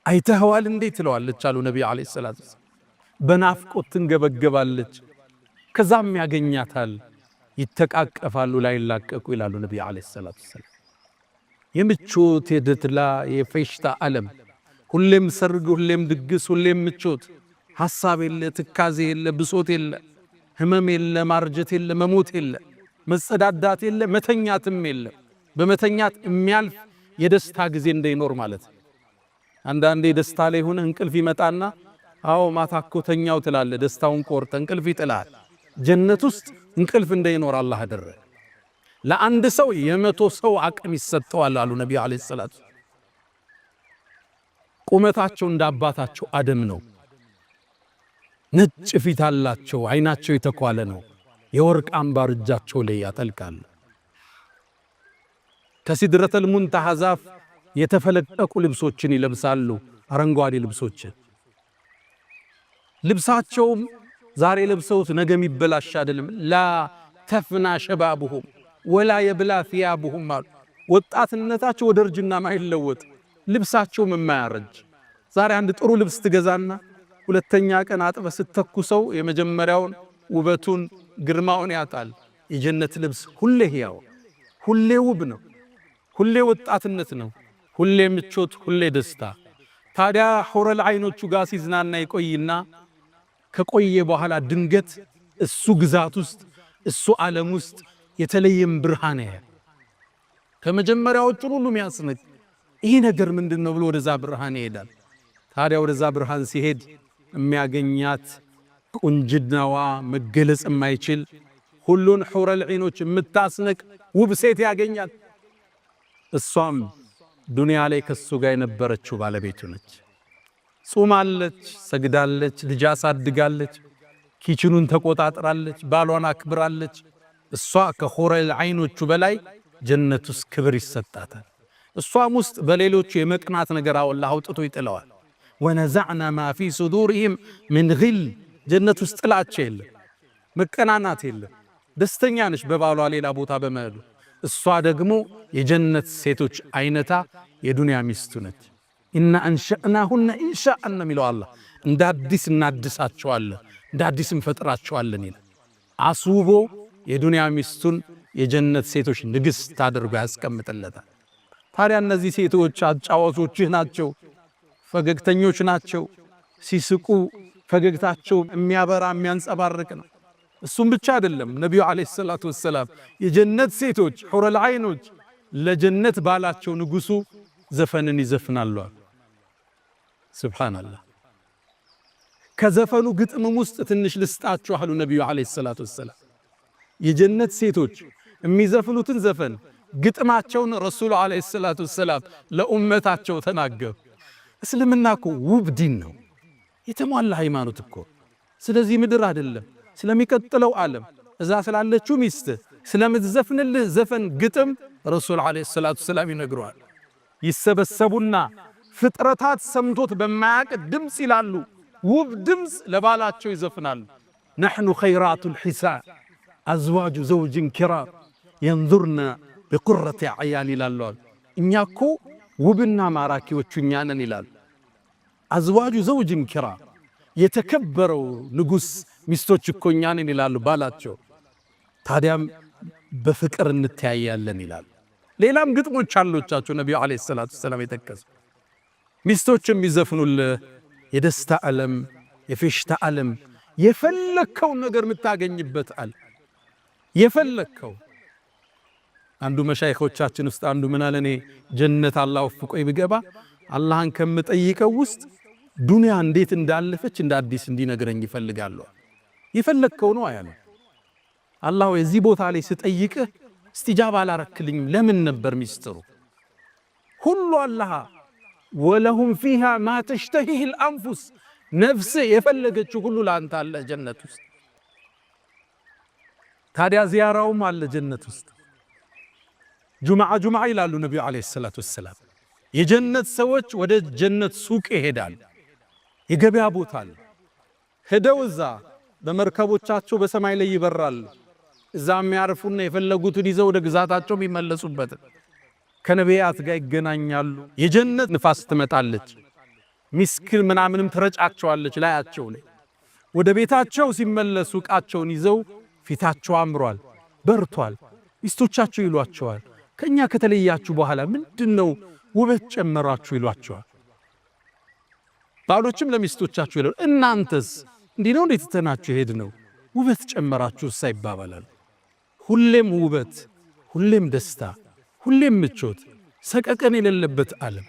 አይተኸዋል እንዴ ትለዋለች አሉ ነቢዩ ዓለይሂ ሰላቱ ወሰላም። በናፍቆት ትንገበገባለች። ከዛም ያገኛታል፣ ይተቃቀፋሉ፣ ላይላቀቁ ይላሉ ነቢዩ ዓለይሂ ሰላቱ ወሰላም። የምቾት የደትላ የፌሽታ ዓለም፣ ሁሌም ሰርግ፣ ሁሌም ድግስ፣ ሁሌም ምቾት፣ ሐሳብ የለ፣ ትካዜ የለ፣ ብሶት የለ፣ ህመም የለ፣ ማርጀት የለ፣ መሞት የለ፣ መጸዳዳት የለ፣ መተኛትም የለ። በመተኛት የሚያልፍ የደስታ ጊዜ እንዳይኖር ማለት ነው። አንዳንዴ ደስታ ላይ ሆነ እንቅልፍ ይመጣና አዎ ማታ እኮ ተኛው ትላለህ። ደስታውን ቆርጠ እንቅልፍ ይጥላል። ጀነት ውስጥ እንቅልፍ እንዳይኖር አላህ አደረገ። ለአንድ ሰው የ100 ሰው አቅም ይሰጠዋል አሉ ነቢዩ ዓለይሂ ሰላቱ። ቁመታቸው እንደ አባታቸው አደም ነው። ነጭ ፊት አላቸው። አይናቸው የተኳለ ነው። የወርቅ አምባር እጃቸው ላይ ያጠልቃሉ። ከሲድረተል ሙንተሃ ዛፍ የተፈለቀቁ ልብሶችን ይለብሳሉ። አረንጓዴ ልብሶችን። ልብሳቸውም ዛሬ ለብሰውት ነገ የሚበላሽ አይደለም። لا تفنى شبابهم ولا يبلى ثيابهم አሉ። ወጣትነታቸው ወደ እርጅና ማይለወጥ ልብሳቸውም የማያረጅ። ዛሬ አንድ ጥሩ ልብስ ትገዛና ሁለተኛ ቀን አጥበ ስተኩሰው የመጀመሪያውን ውበቱን ግርማውን ያጣል። የጀነት ልብስ ሁሌ ሕያው፣ ሁሌ ውብ ነው። ሁሌ ወጣትነት ነው። ሁሌ ምቾት፣ ሁሌ ደስታ። ታዲያ ሑረል ዐይኖቹ ጋር ሲዝናና ይቆይና ከቆየ በኋላ ድንገት እሱ ግዛት ውስጥ እሱ ዓለም ውስጥ የተለየም ብርሃን ያያል። ከመጀመሪያዎቹ ሁሉ የሚያስንቅ ይህ ነገር ምንድን ነው ብሎ ወደዛ ብርሃን ይሄዳል። ታዲያ ወደዛ ብርሃን ሲሄድ የሚያገኛት ቁንጅናዋ መገለጽ የማይችል ሁሉን ሑረል ዐይኖች የምታስንቅ ውብ ሴት ያገኛል። እሷም ዱንያ ላይ ከሱ ጋር የነበረችው ባለቤቱ ነች። ጾማለች፣ ሰግዳለች፣ ልጅ አሳድጋለች፣ kitchen ኑን ተቆጣጥራለች፣ ባሏን አክብራለች። እሷ ከሑረል ዐይኖቹ በላይ ጀነት ውስጥ ክብር ይሰጣታል። እሷም ውስጥ በሌሎቹ የመቅናት ነገር አላህ አውጥቶ ይጥለዋል። ونزعنا ما في صدورهم من غل ጀነት ውስጥ ጥላቻ የለም፣ መቀናናት የለም። ደስተኛ ነች በባሏ ሌላ ቦታ በመሄዱ። እሷ ደግሞ የጀነት ሴቶች አይነታ የዱንያ ሚስቱ ነች። إنا أنشأناهن إنشاء ነው የሚለው አላህ። እንደ አዲስ እናድሳቸዋለን፣ እንደ አዲስ እንፈጥራቸዋለን ይላል። አስውቦ የዱንያ ሚስቱን የጀነት ሴቶች ንግሥት አድርጎ ያስቀምጥለታል። ታዲያ እነዚህ ሴቶች አጫዋቾችህ ናቸው፣ ፈገግተኞች ናቸው። ሲስቁ ፈገግታቸው የሚያበራ የሚያንጸባርቅ ነው። እሱም ብቻ አይደለም። ነቢዩ ዓለይሂ ሰላቱ ወሰላም የጀነት ሴቶች ሑረል ዐይኖች ለጀነት ባላቸው ንጉሱ ዘፈንን ይዘፍናሉ። ሱብሓነላህ። ከዘፈኑ ግጥምም ውስጥ ትንሽ ልስጣችሁ አሉ ነቢዩ ዓለይሂ ሰላቱ ወሰላም። የጀነት ሴቶች የሚዘፍኑትን ዘፈን ግጥማቸውን ረሱሉ ዓለይሂ ሰላቱ ወሰላም ለኡመታቸው ተናገሩ። እስልምና እኮ ውብ ዲን ነው፣ የተሟላ ሃይማኖት እኮ። ስለዚህ ምድር አይደለም ስለሚቀጥለው ዓለም እዛ ስላለችው ሚስት ስለምትዘፍንልህ ዘፈን ግጥም ረሱል ዓለይሂ ሰላቱ ወሰላም ይነግረዋል። ይሰበሰቡና ፍጥረታት ሰምቶት በማያቅ ድምፅ ይላሉ። ውብ ድምፅ ለባላቸው ይዘፍናሉ። نحن خيرات الحسان أزواج زوج كرام ينظرن بقرة أعيان ይላሉ። እኛ እኮ ውብና ማራኪዎቹ እኛ ነን ይላሉ። أزواج زوج كرام የተከበረው ንጉሥ ሚስቶች እኮ እኛ ነን ይላሉ ባላቸው። ታዲያም በፍቅር እንተያያለን ይላሉ። ሌላም ግጥሞች አሎቻቸው ነቢዩ عليه الصلاة والسلام የጠቀሱ ሚስቶች የሚዘፍኑልህ የደስታ ዓለም፣ የፌሽታ ዓለም፣ የፈለግከውን ነገር የምታገኝበት ዓለም የፈለግከው። አንዱ መሻይኾቻችን ውስጥ አንዱ ምን አለ፣ እኔ ጀነት አላህ ወፍቆኝ ብገባ አላህን ከምጠይቀው ውስጥ ዱንያ እንዴት እንዳለፈች እንደ አዲስ እንዲነግረኝ ይፈልጋለሁ። የፈለግከው ነው አያለ። አላህ የዚህ ቦታ ላይ ስጠይቅህ እስቲጃባ አላረክልኝም ለምን ነበር ሚስጥሩ? ሁሉ አላህ ولهم فيها ما تشتهيه الأنفس ነፍስ የፈለገችው ሁሉ ለአንተ አለ ጀነት ውስጥ። ታዲያ ዚያራውም አለ ጀነት ውስጥ። ጁምዓ ጁምዓ ይላሉ ነቢዩ عليه الصلاة والسلام። የጀነት ሰዎች ወደ ጀነት ሱቅ ይሄዳል። የገበያ ቦታ አለ። ሄደው እዛ በመርከቦቻቸው በሰማይ ላይ ይበራል። እዛ የሚያርፉና የፈለጉትን ይዘው ወደ ግዛታቸው የሚመለሱበት ከነቢያት ጋር ይገናኛሉ። የጀነት ንፋስ ትመጣለች፣ ሚስክል ምናምንም ትረጫቸዋለች ላያቸው ላይ። ወደ ቤታቸው ሲመለሱ ዕቃቸውን ይዘው ፊታቸው አምሯል፣ በርቷል። ሚስቶቻቸው ይሏቸዋል፣ ከኛ ከተለያችሁ በኋላ ምንድነው ውበት ጨመራችሁ ይሏቸዋል። ባሎችም ለሚስቶቻቸው ይላሉ፣ እናንተስ እንዲህ ነው እንዴት ትተናችሁ ሄድ ነው ውበት ጨመራችሁ እሳ ይባባላሉ። ሁሌም ውበት፣ ሁሌም ደስታ፣ ሁሌም ምቾት፣ ሰቀቀን የሌለበት ዓለም፣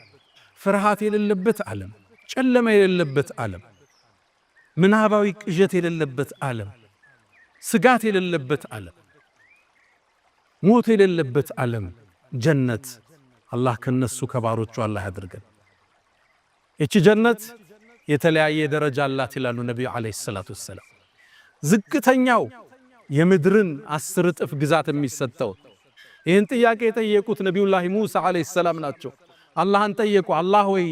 ፍርሃት የሌለበት ዓለም፣ ጨለማ የሌለበት ዓለም፣ ምናባዊ ቅዠት የሌለበት ዓለም፣ ስጋት የሌለበት ዓለም፣ ሞት የሌለበት ዓለም ጀነት። አላህ ከነሱ ከባሮቹ አላህ ያድርገን። ይቺ ጀነት የተለያየ ደረጃ አላት ይላሉ ነቢዩ ዓለይሂ ሰላቱ ወሰላም። ዝቅተኛው የምድርን 10 እጥፍ ግዛት የሚሰጠው። ይህን ጥያቄ የጠየቁት ነቢዩላህ ሙሳ ዓለይሂ ሰላም ናቸው። አላህን ጠየቁ። አላህ ወይ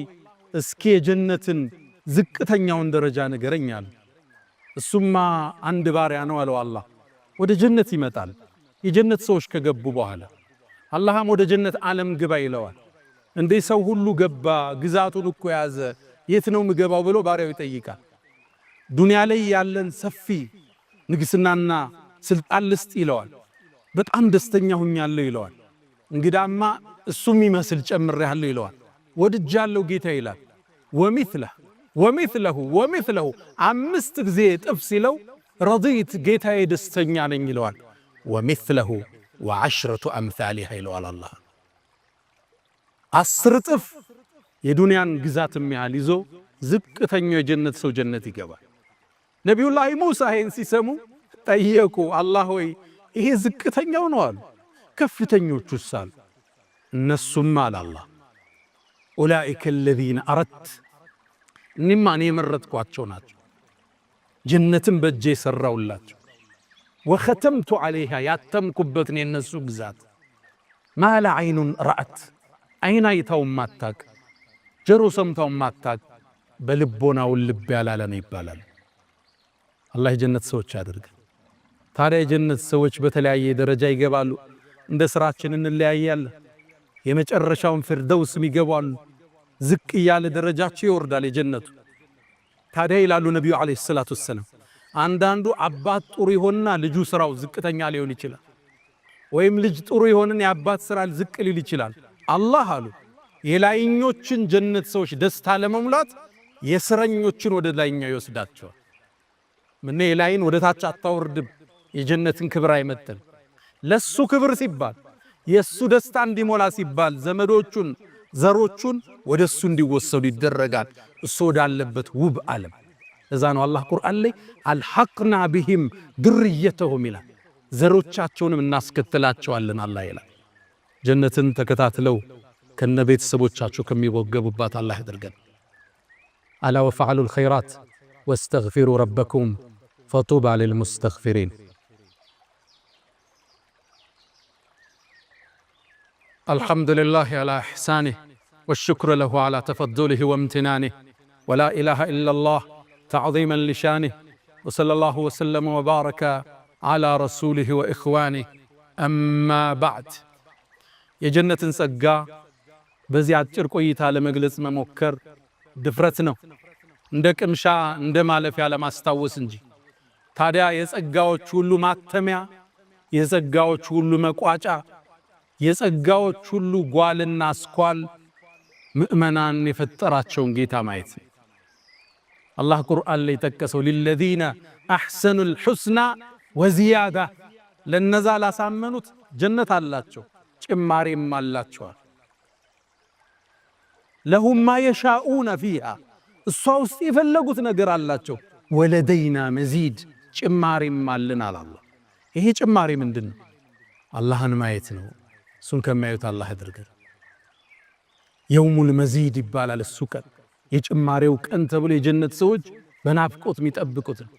እስኪ የጀነትን ዝቅተኛውን ደረጃ ንገረኝ አሉ። እሱማ አንድ ባሪያ ነው አለው አላህ። ወደ ጀነት ይመጣል። የጀነት ሰዎች ከገቡ በኋላ አላህም ወደ ጀነት ዓለም ግባ ይለዋል። እንዴ ሰው ሁሉ ገባ፣ ግዛቱን እኮ ያዘ፣ የት ነው ምገባው ብሎ ባሪያው ይጠይቃል። ዱንያ ላይ ያለን ሰፊ ንግስናና ስልጣን ልስጥ ይለዋል። በጣም ደስተኛ ሁኛለሁ ይለዋል። እንግዳማ እሱ የሚመስል ጨምሬያለሁ ይለዋል። ወድጃለሁ ጌታ ይላል። ومثله ومثله ومثله 5 ጊዜ እጥፍ ሲለው رضيت ጌታዬ ደስተኛ ነኝ ይለዋል። ومثله وعشرة أمثالها ይለዋል አላህ። 10 እጥፍ የዱንያን ግዛት የሚያህል ይዞ ዝቅተኛው የጀነት ሰው ጀነት ይገባል። ነቢዩላህ ሙሳ ይሄን ሲሰሙ ጠየቁ። አላህ ሆይ ይሄ ዝቅተኛው ነው አሉ። ከፍተኞቹስ አሉ። እነሱም አለ አላህ أولئك الذين أردت እኔማ እኔ የመረጥኳቸው ናቸው፣ ጀነትን በእጄ የሠራውላቸው وختمت عليها ያተምኩበትን የነሱ ግዛት ما لا عين رأت አይን አይታው ማታቅ ጀሮ ሰምታው ማታቅ በልቦናው ልብ ያላለ ነው ይባላል። አላህ የጀነት ሰዎች ያድርገን። ታዲያ የጀነት ሰዎች በተለያየ ደረጃ ይገባሉ። እንደ ስራችን እንለያያለን። የመጨረሻውን ፊርደውስ ይገባሉ። ዝቅ እያለ ደረጃቸው ይወርዳል የጀነቱ። ታዲያ ይላሉ ነቢዩ ዓለይሂ ሰላቱ ወሰላም አንዳንዱ አባት ጥሩ ይሆንና ልጁ ስራው ዝቅተኛ ሊሆን ይችላል። ወይም ልጅ ጥሩ ይሆንና የአባት ስራ ዝቅ ሊል ይችላል። አላህ አሉ የላይኞችን ጀነት ሰዎች ደስታ ለመሙላት የስረኞችን ወደ ላይኛው ይወስዳቸዋል። ምን የላይን ወደ ታች አታወርድም፣ የጀነትን ክብር አይመጥን። ለሱ ክብር ሲባል የሱ ደስታ እንዲሞላ ሲባል ዘመዶቹን ዘሮቹን ወደ እሱ እንዲወሰዱ ይደረጋል። እሱ ወዳለበት ውብ ዓለም። እዛ ነው አላህ ቁርአን ላይ አልሐቅና ቢሂም ድርየተሁም ይላል። ዘሮቻቸውንም እናስከትላቸዋለን አላህ ይላል። ጀነትን ተከታትለው ከነ ቤተሰቦቻቸው ከሚወገቡባት አላህ ያድርገን። አላ ወፈዐሉል ኸይራት ወስተግፊሩ ረበኩም ፈጡባ ሊልሙስተግፊሪን። الحمد لله على إحسانه والشكر له على تفضله وامتنانه ولا إله إلا الله تعظيما لشانه وصلى الله وسلم وبارك على رسوله وإخوانه أما بعد። የጀነትን ጸጋ በዚህ አጭር ቆይታ ለመግለጽ መሞከር ድፍረት ነው፣ እንደ ቅምሻ እንደ ማለፊያ ለማስታወስ እንጂ። ታዲያ የጸጋዎች ሁሉ ማተሚያ፣ የጸጋዎች ሁሉ መቋጫ፣ የጸጋዎች ሁሉ ጓልና አስኳል ምእመናን የፈጠራቸውን ጌታ ማየት ነው። አላህ ቁርአን ላይ ጠቀሰው፣ للذين أحسنوا الحسنى وزيادة፣ ለነዛ ላሳመኑት ጀነት አላቸው ጭማሪም አላቸዋል። لهم ما يشاءون فيها፣ እሷ ውስጥ የፈለጉት ነገር አላቸው። ولدينا مزيد፣ ጭማሪም አለን አለ አላህ። ይሄ ጭማሪ ምንድን ነው? አላህን ማየት ነው። እሱን ከሚያዩት አላህ ያድርገን። يوم المزيد ይባላል እሱ ቀን፣ የጭማሬው ቀን ተብሎ የጀነት ሰዎች በናፍቆት የሚጠብቁት ነው።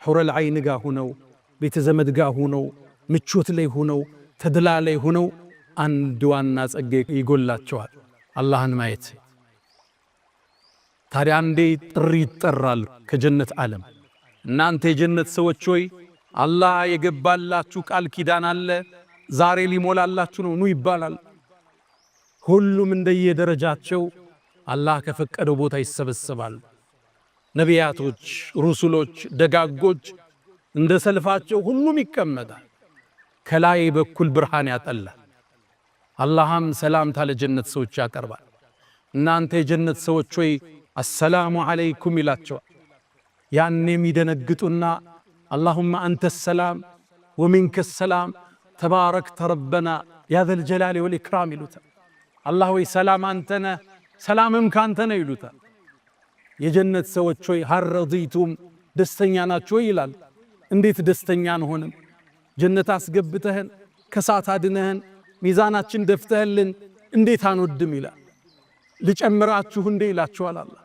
حور العين ጋ ሁነው፣ ቤተ ዘመድ ጋ ሁነው፣ ምቾት ላይ ሁነው፣ ተድላ ላይ ሁነው አንድ ዋና ጸጋ ይጎላቸዋል፣ አላህን ማየት። ታዲያ አንዴ ጥሪ ይጠራል ከጀነት ዓለም፣ እናንተ የጀነት ሰዎች ሆይ አላህ የገባላችሁ ቃል ኪዳን አለ፣ ዛሬ ሊሞላላችሁ ነው፣ ኑ ይባላል። ሁሉም እንደየደረጃቸው አላህ ከፈቀደው ቦታ ይሰበሰባል። ነቢያቶች፣ ሩሱሎች፣ ደጋጎች እንደ ሰልፋቸው ሁሉም ይቀመጣል። ከላይ በኩል ብርሃን ያጠላል። አላህም ሰላምታ ለጀነት ሰዎች ያቀርባል። እናንተ የጀነት ሰዎች ሆይ አሰላሙ ዓለይኩም ይላቸዋል። ያኔም ይደነግጡና اللهم أنت السلام ومنك السلام تباركت ربنا يا ذا الجلال والإكرام ይሉታል። አላህ ወይ ሰላም አንተ ነህ፣ ሰላምም ካንተ ነው ይሉታል። የጀነት ሰዎች ሆይ هل رضيتم ደስተኛ ናችሁ ይላል። እንዴት ደስተኛ አንሆንም? ጀነት አስገብተህን ከሳት አድነህን ሚዛናችን ደፍተህልን እንዴት አንወድም ይላል። ልጨምራችሁ እንዴ ይላችኋል አላህ።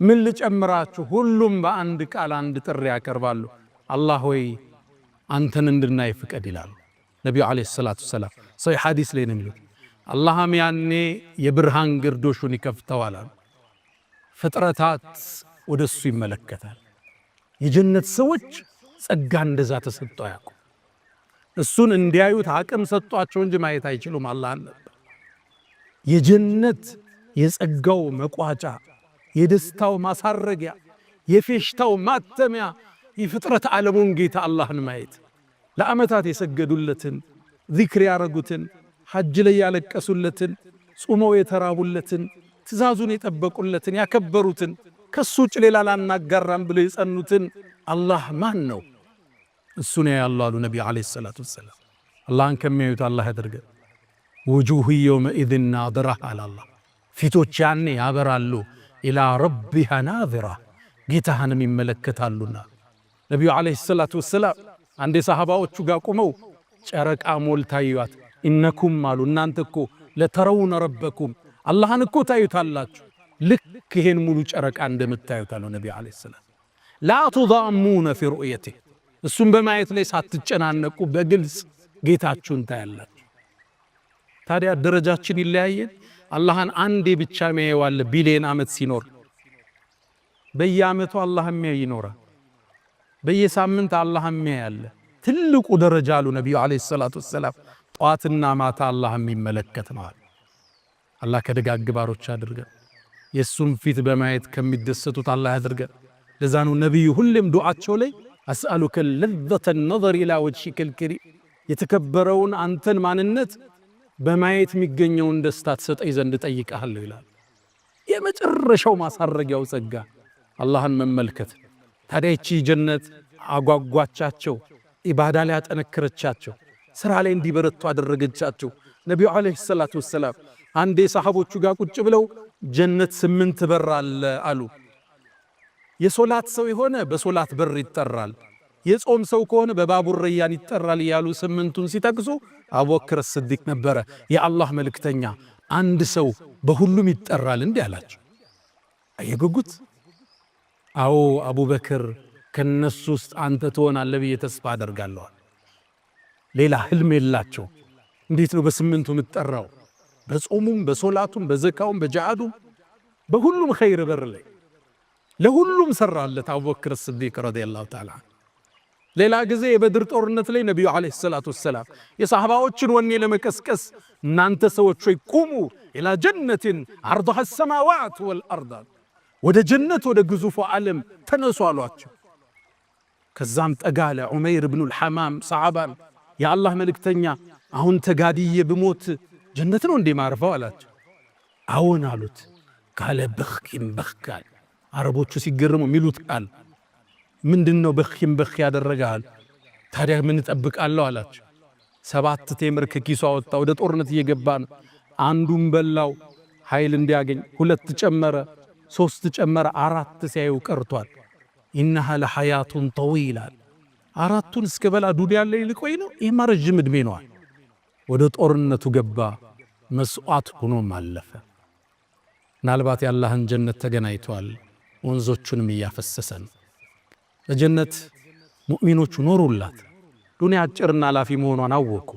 ምን ልጨምራችሁ? ሁሉም በአንድ ቃል አንድ ጥሪ ያቀርባሉ። አላህ ሆይ አንተን እንድናይ ፍቀድ ይላሉ ነቢዩ ዓለይሂ ሰላቱ ወሰላም። ሰሒህ ሐዲስ ላይ ነው የሚሉት። አላህም ያኔ የብርሃን ግርዶሹን ይከፍተዋል አሉ። ፍጥረታት ወደ እሱ ይመለከታል። የጀነት ሰዎች ጸጋ እንደዛ ተሰጥቶ አያውቁም። እሱን እንዲያዩት አቅም ሰጧቸው እንጂ ማየት አይችሉም። አላህን ነበር የጀነት የጸጋው መቋጫ፣ የደስታው ማሳረጊያ፣ የፌሽታው ማተሚያ የፍጥረት ዓለሙን ጌታ አላህን ማየት፣ ለዓመታት የሰገዱለትን፣ ዚክር ያረጉትን፣ ሐጅ ላይ ያለቀሱለትን፣ ጾመው የተራቡለትን፣ ትእዛዙን የጠበቁለትን፣ ያከበሩትን፣ ከሱ ውጭ ሌላ ላናጋራም ብለው የጸኑትን አላህ ማን ነው? እሱን ያያሉ አሉ ነቢዩ ዓለይሂ ሰላቱ ወሰላም። አላህን ከሚያዩት አላህ ያደርገን። وجوه يومئذ ناضرة አለ አላህ። ፊቶች ያኔ ያበራሉ። إلى ربها ناظرة ጌታህንም ይመለከታሉና። ነቢዩ ዓለይሂ ሰላቱ ወሰላም አንዴ ሰሃባዎቹ ጋር ቆመው ጨረቃ ሞልታ አዩአት። إنكم አሉ እናንተ እኮ لترون ربكم አላህን እኮ ታዩታላችሁ፣ ልክ ይሄን ሙሉ ጨረቃ እንደምታዩት አሉ ነቢዩ ዓለይሂ ሰላም። لا تضامون في رؤيته እሱን በማየት ላይ ሳትጨናነቁ በግልጽ ጌታችሁን ታያላችሁ። ታዲያ ደረጃችን ይለያየን። አላህን አንዴ ብቻ የሚያየው አለ ቢሊየን ዓመት ሲኖር፣ በየዓመቱ አላህ የሚያይ ይኖራል። በየሳምንት አላህ የሚያይ አለ። ትልቁ ደረጃ አሉ ነቢዩ ዓለይሂ ሰላቱ ወሰላም ጧትና ማታ አላህ የሚመለከት ነው አሉ። አላህ ከደጋግ ባሮች አድርገን፣ የእሱን ፊት በማየት ከሚደሰቱት አላህ ያድርገን። ለዛ ነው ነቢዩ ሁሌም ዱዓቸው ላይ أسألك لذة النظر إلى وجهك الكريم፣ የተከበረውን አንተን ማንነት በማየት የሚገኘውን ደስታ ትሰጠኝ ዘንድ እጠይቅሃለሁ ይላል። የመጨረሻው ማሳረጊያው ጸጋ አላህን መመልከት። ታዲያ ይቺ ጀነት አጓጓቻቸው፣ ኢባዳ ላይ አጠነከረቻቸው፣ ስራ ላይ እንዲበረቱ አደረገቻቸው። ነቢዩ ዓለይሂ ሰላቱ ወሰላም አንዴ ሰሃቦቹ ጋር ቁጭ ብለው ጀነት 8 በር አለ አሉ። የሶላት ሰው የሆነ በሶላት በር ይጠራል፣ የጾም ሰው ከሆነ በባቡር ረያን ይጠራል እያሉ 8ቱን ሲጠቅሱ አቡበክር ስዲቅ ነበረ የአላህ መልእክተኛ፣ አንድ ሰው በሁሉም ይጠራል እንዲህ አላቸው። አየጉጉት። አዎ አቡበክር ከነሱ ውስጥ አንተ ትሆናለህ ብዬ ተስፋ አደርጋለሁ። ሌላ ህልም የላቸው። እንዴት ነው በ8ቱ የምትጠራው? በጾሙም በሶላቱም በዘካውም በጃሃዱም በሁሉም ኸይር በር ላይ ለሁሉም ሰራለት አቡበክር ስዲቅ ረዲየላሁ ተዓላ። ሌላ ጊዜ የበድር ጦርነት ላይ ነቢዩ ዓለይሂ ሰላቱ ወሰላም የሰሃባዎችን ወኔ ለመቀስቀስ እናንተ ሰዎች ሆይ ቁሙ ኢላ ጀነትን ዐርዱሃ ሰማዋት ወልአርድ፣ ወደ ጀነት ወደ ግዙፉ ዓለም ተነሱ አሏቸው። ከዛም ጠጋ አለ ዑመይር ብኑል ሐማም ሰዓባን፣ የአላህ መልእክተኛ አሁን ተጋድዬ ብሞት ጀነት ነው እንዴ ማርፈው አላቸው። አዎን አሉት። ካለ በኽኪም በኽክ አለ። አረቦቹ ሲገርሙ የሚሉት ቃል ምንድን ነው? በኽኪም በኽ ያደረገሃል? ታዲያ ምን እጠብቃለሁ አላቸው። 7 ቴምር ከኪሱ አወጣ። ወደ ጦርነት እየገባ ነው። አንዱን በላው ኃይል እንዲያገኝ፣ 2 ጨመረ፣ 3 ጨመረ፣ 4 ሲያዩ ቀርቷል። ኢነሃ ለሐያቱን ጠዊላ፣ 4ቱን እስከ በላ ዱንያ ላይ ልቆይ ነው፣ ይሄማ ረጅም ዕድሜ ነው። ወደ ጦርነቱ ገባ፣ መስዋዕት ሆኖም አለፈ። ምናልባት የአላህን ጀነት ተገናኝቷል፣ ወንዞቹንም እያፈሰሰ ነው። ለጀነት ሙእሚኖቹ ኖሩላት። ዱንያ አጭርና ላፊ መሆኗን አወቁ።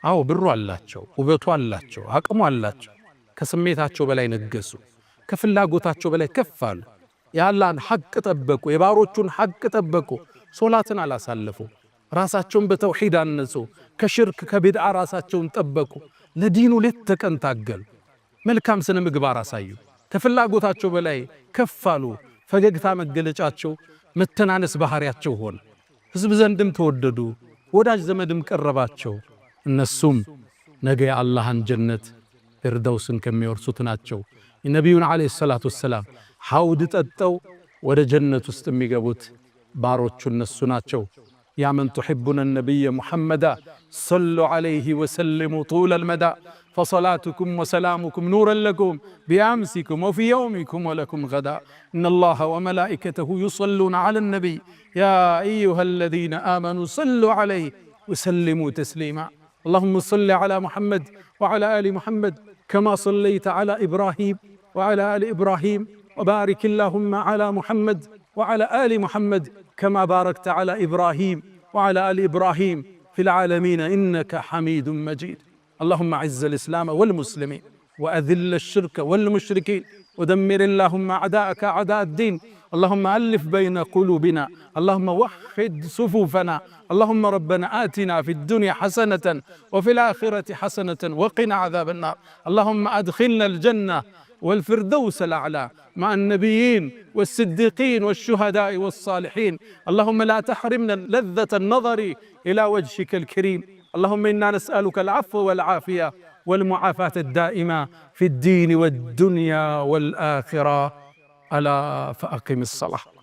አዎ ብሩ አላቸው፣ ውበቱ አላቸው፣ አቅሙ አላቸው። ከስሜታቸው በላይ ነገሱ፣ ከፍላጎታቸው በላይ ከፍ አሉ። የአላህን ሐቅ ጠበቁ፣ የባሮቹን ሐቅ ጠበቁ። ሶላትን አላሳለፉ፣ ራሳቸውን በተውሂድ አነጹ፣ ከሽርክ ከቢድዓ ራሳቸውን ጠበቁ። ለዲኑ ሌት ተቀን ታገሉ፣ መልካም ስነ ምግባር አሳዩ። ከፍላጎታቸው በላይ ከፍ አሉ። ፈገግታ መገለጫቸው፣ መተናነስ ባህሪያቸው ሆነ። ህዝብ ዘንድም ተወደዱ፣ ወዳጅ ዘመድም ቀረባቸው። እነሱም ነገ የአላህን ጀነት ፊርደውስን ከሚወርሱት ናቸው። የነቢዩን ዓለይሂ ሰላቱ ወሰላም ሐውድ ጠጠው ወደ ጀነት ውስጥ የሚገቡት ባሮቹ እነሱ ናቸው። يا من تحبون النبي محمدا صلوا عليه وسلموا طول المدى فصلاتكم وسلامكم نورا لكم بأمسكم وفي يومكم ولكم غدا إن الله وملائكته يصلون على النبي يا أيها الذين آمنوا صلوا عليه وسلموا تسليما اللهم صل على محمد وعلى آل محمد كما صليت على إبراهيم وعلى آل إبراهيم وبارك اللهم على محمد وعلى آل محمد كما باركت على إبراهيم وعلى آل إبراهيم في العالمين إنك حميد مجيد اللهم أعز الإسلام والمسلمين وأذل الشرك والمشركين ودمر اللهم أعداءك أعداء الدين اللهم ألف بين قلوبنا اللهم وحد صفوفنا اللهم ربنا آتنا في الدنيا حسنة وفي الآخرة حسنة وقنا عذاب النار اللهم أدخلنا الجنة والفردوس الأعلى مع النبيين والصديقين والشهداء والصالحين اللهم لا تحرمنا لذة النظر إلى وجهك الكريم اللهم إنا نسألك العفو والعافية والمعافاة الدائمة في الدين والدنيا والآخرة ألا فأقم الصلاة.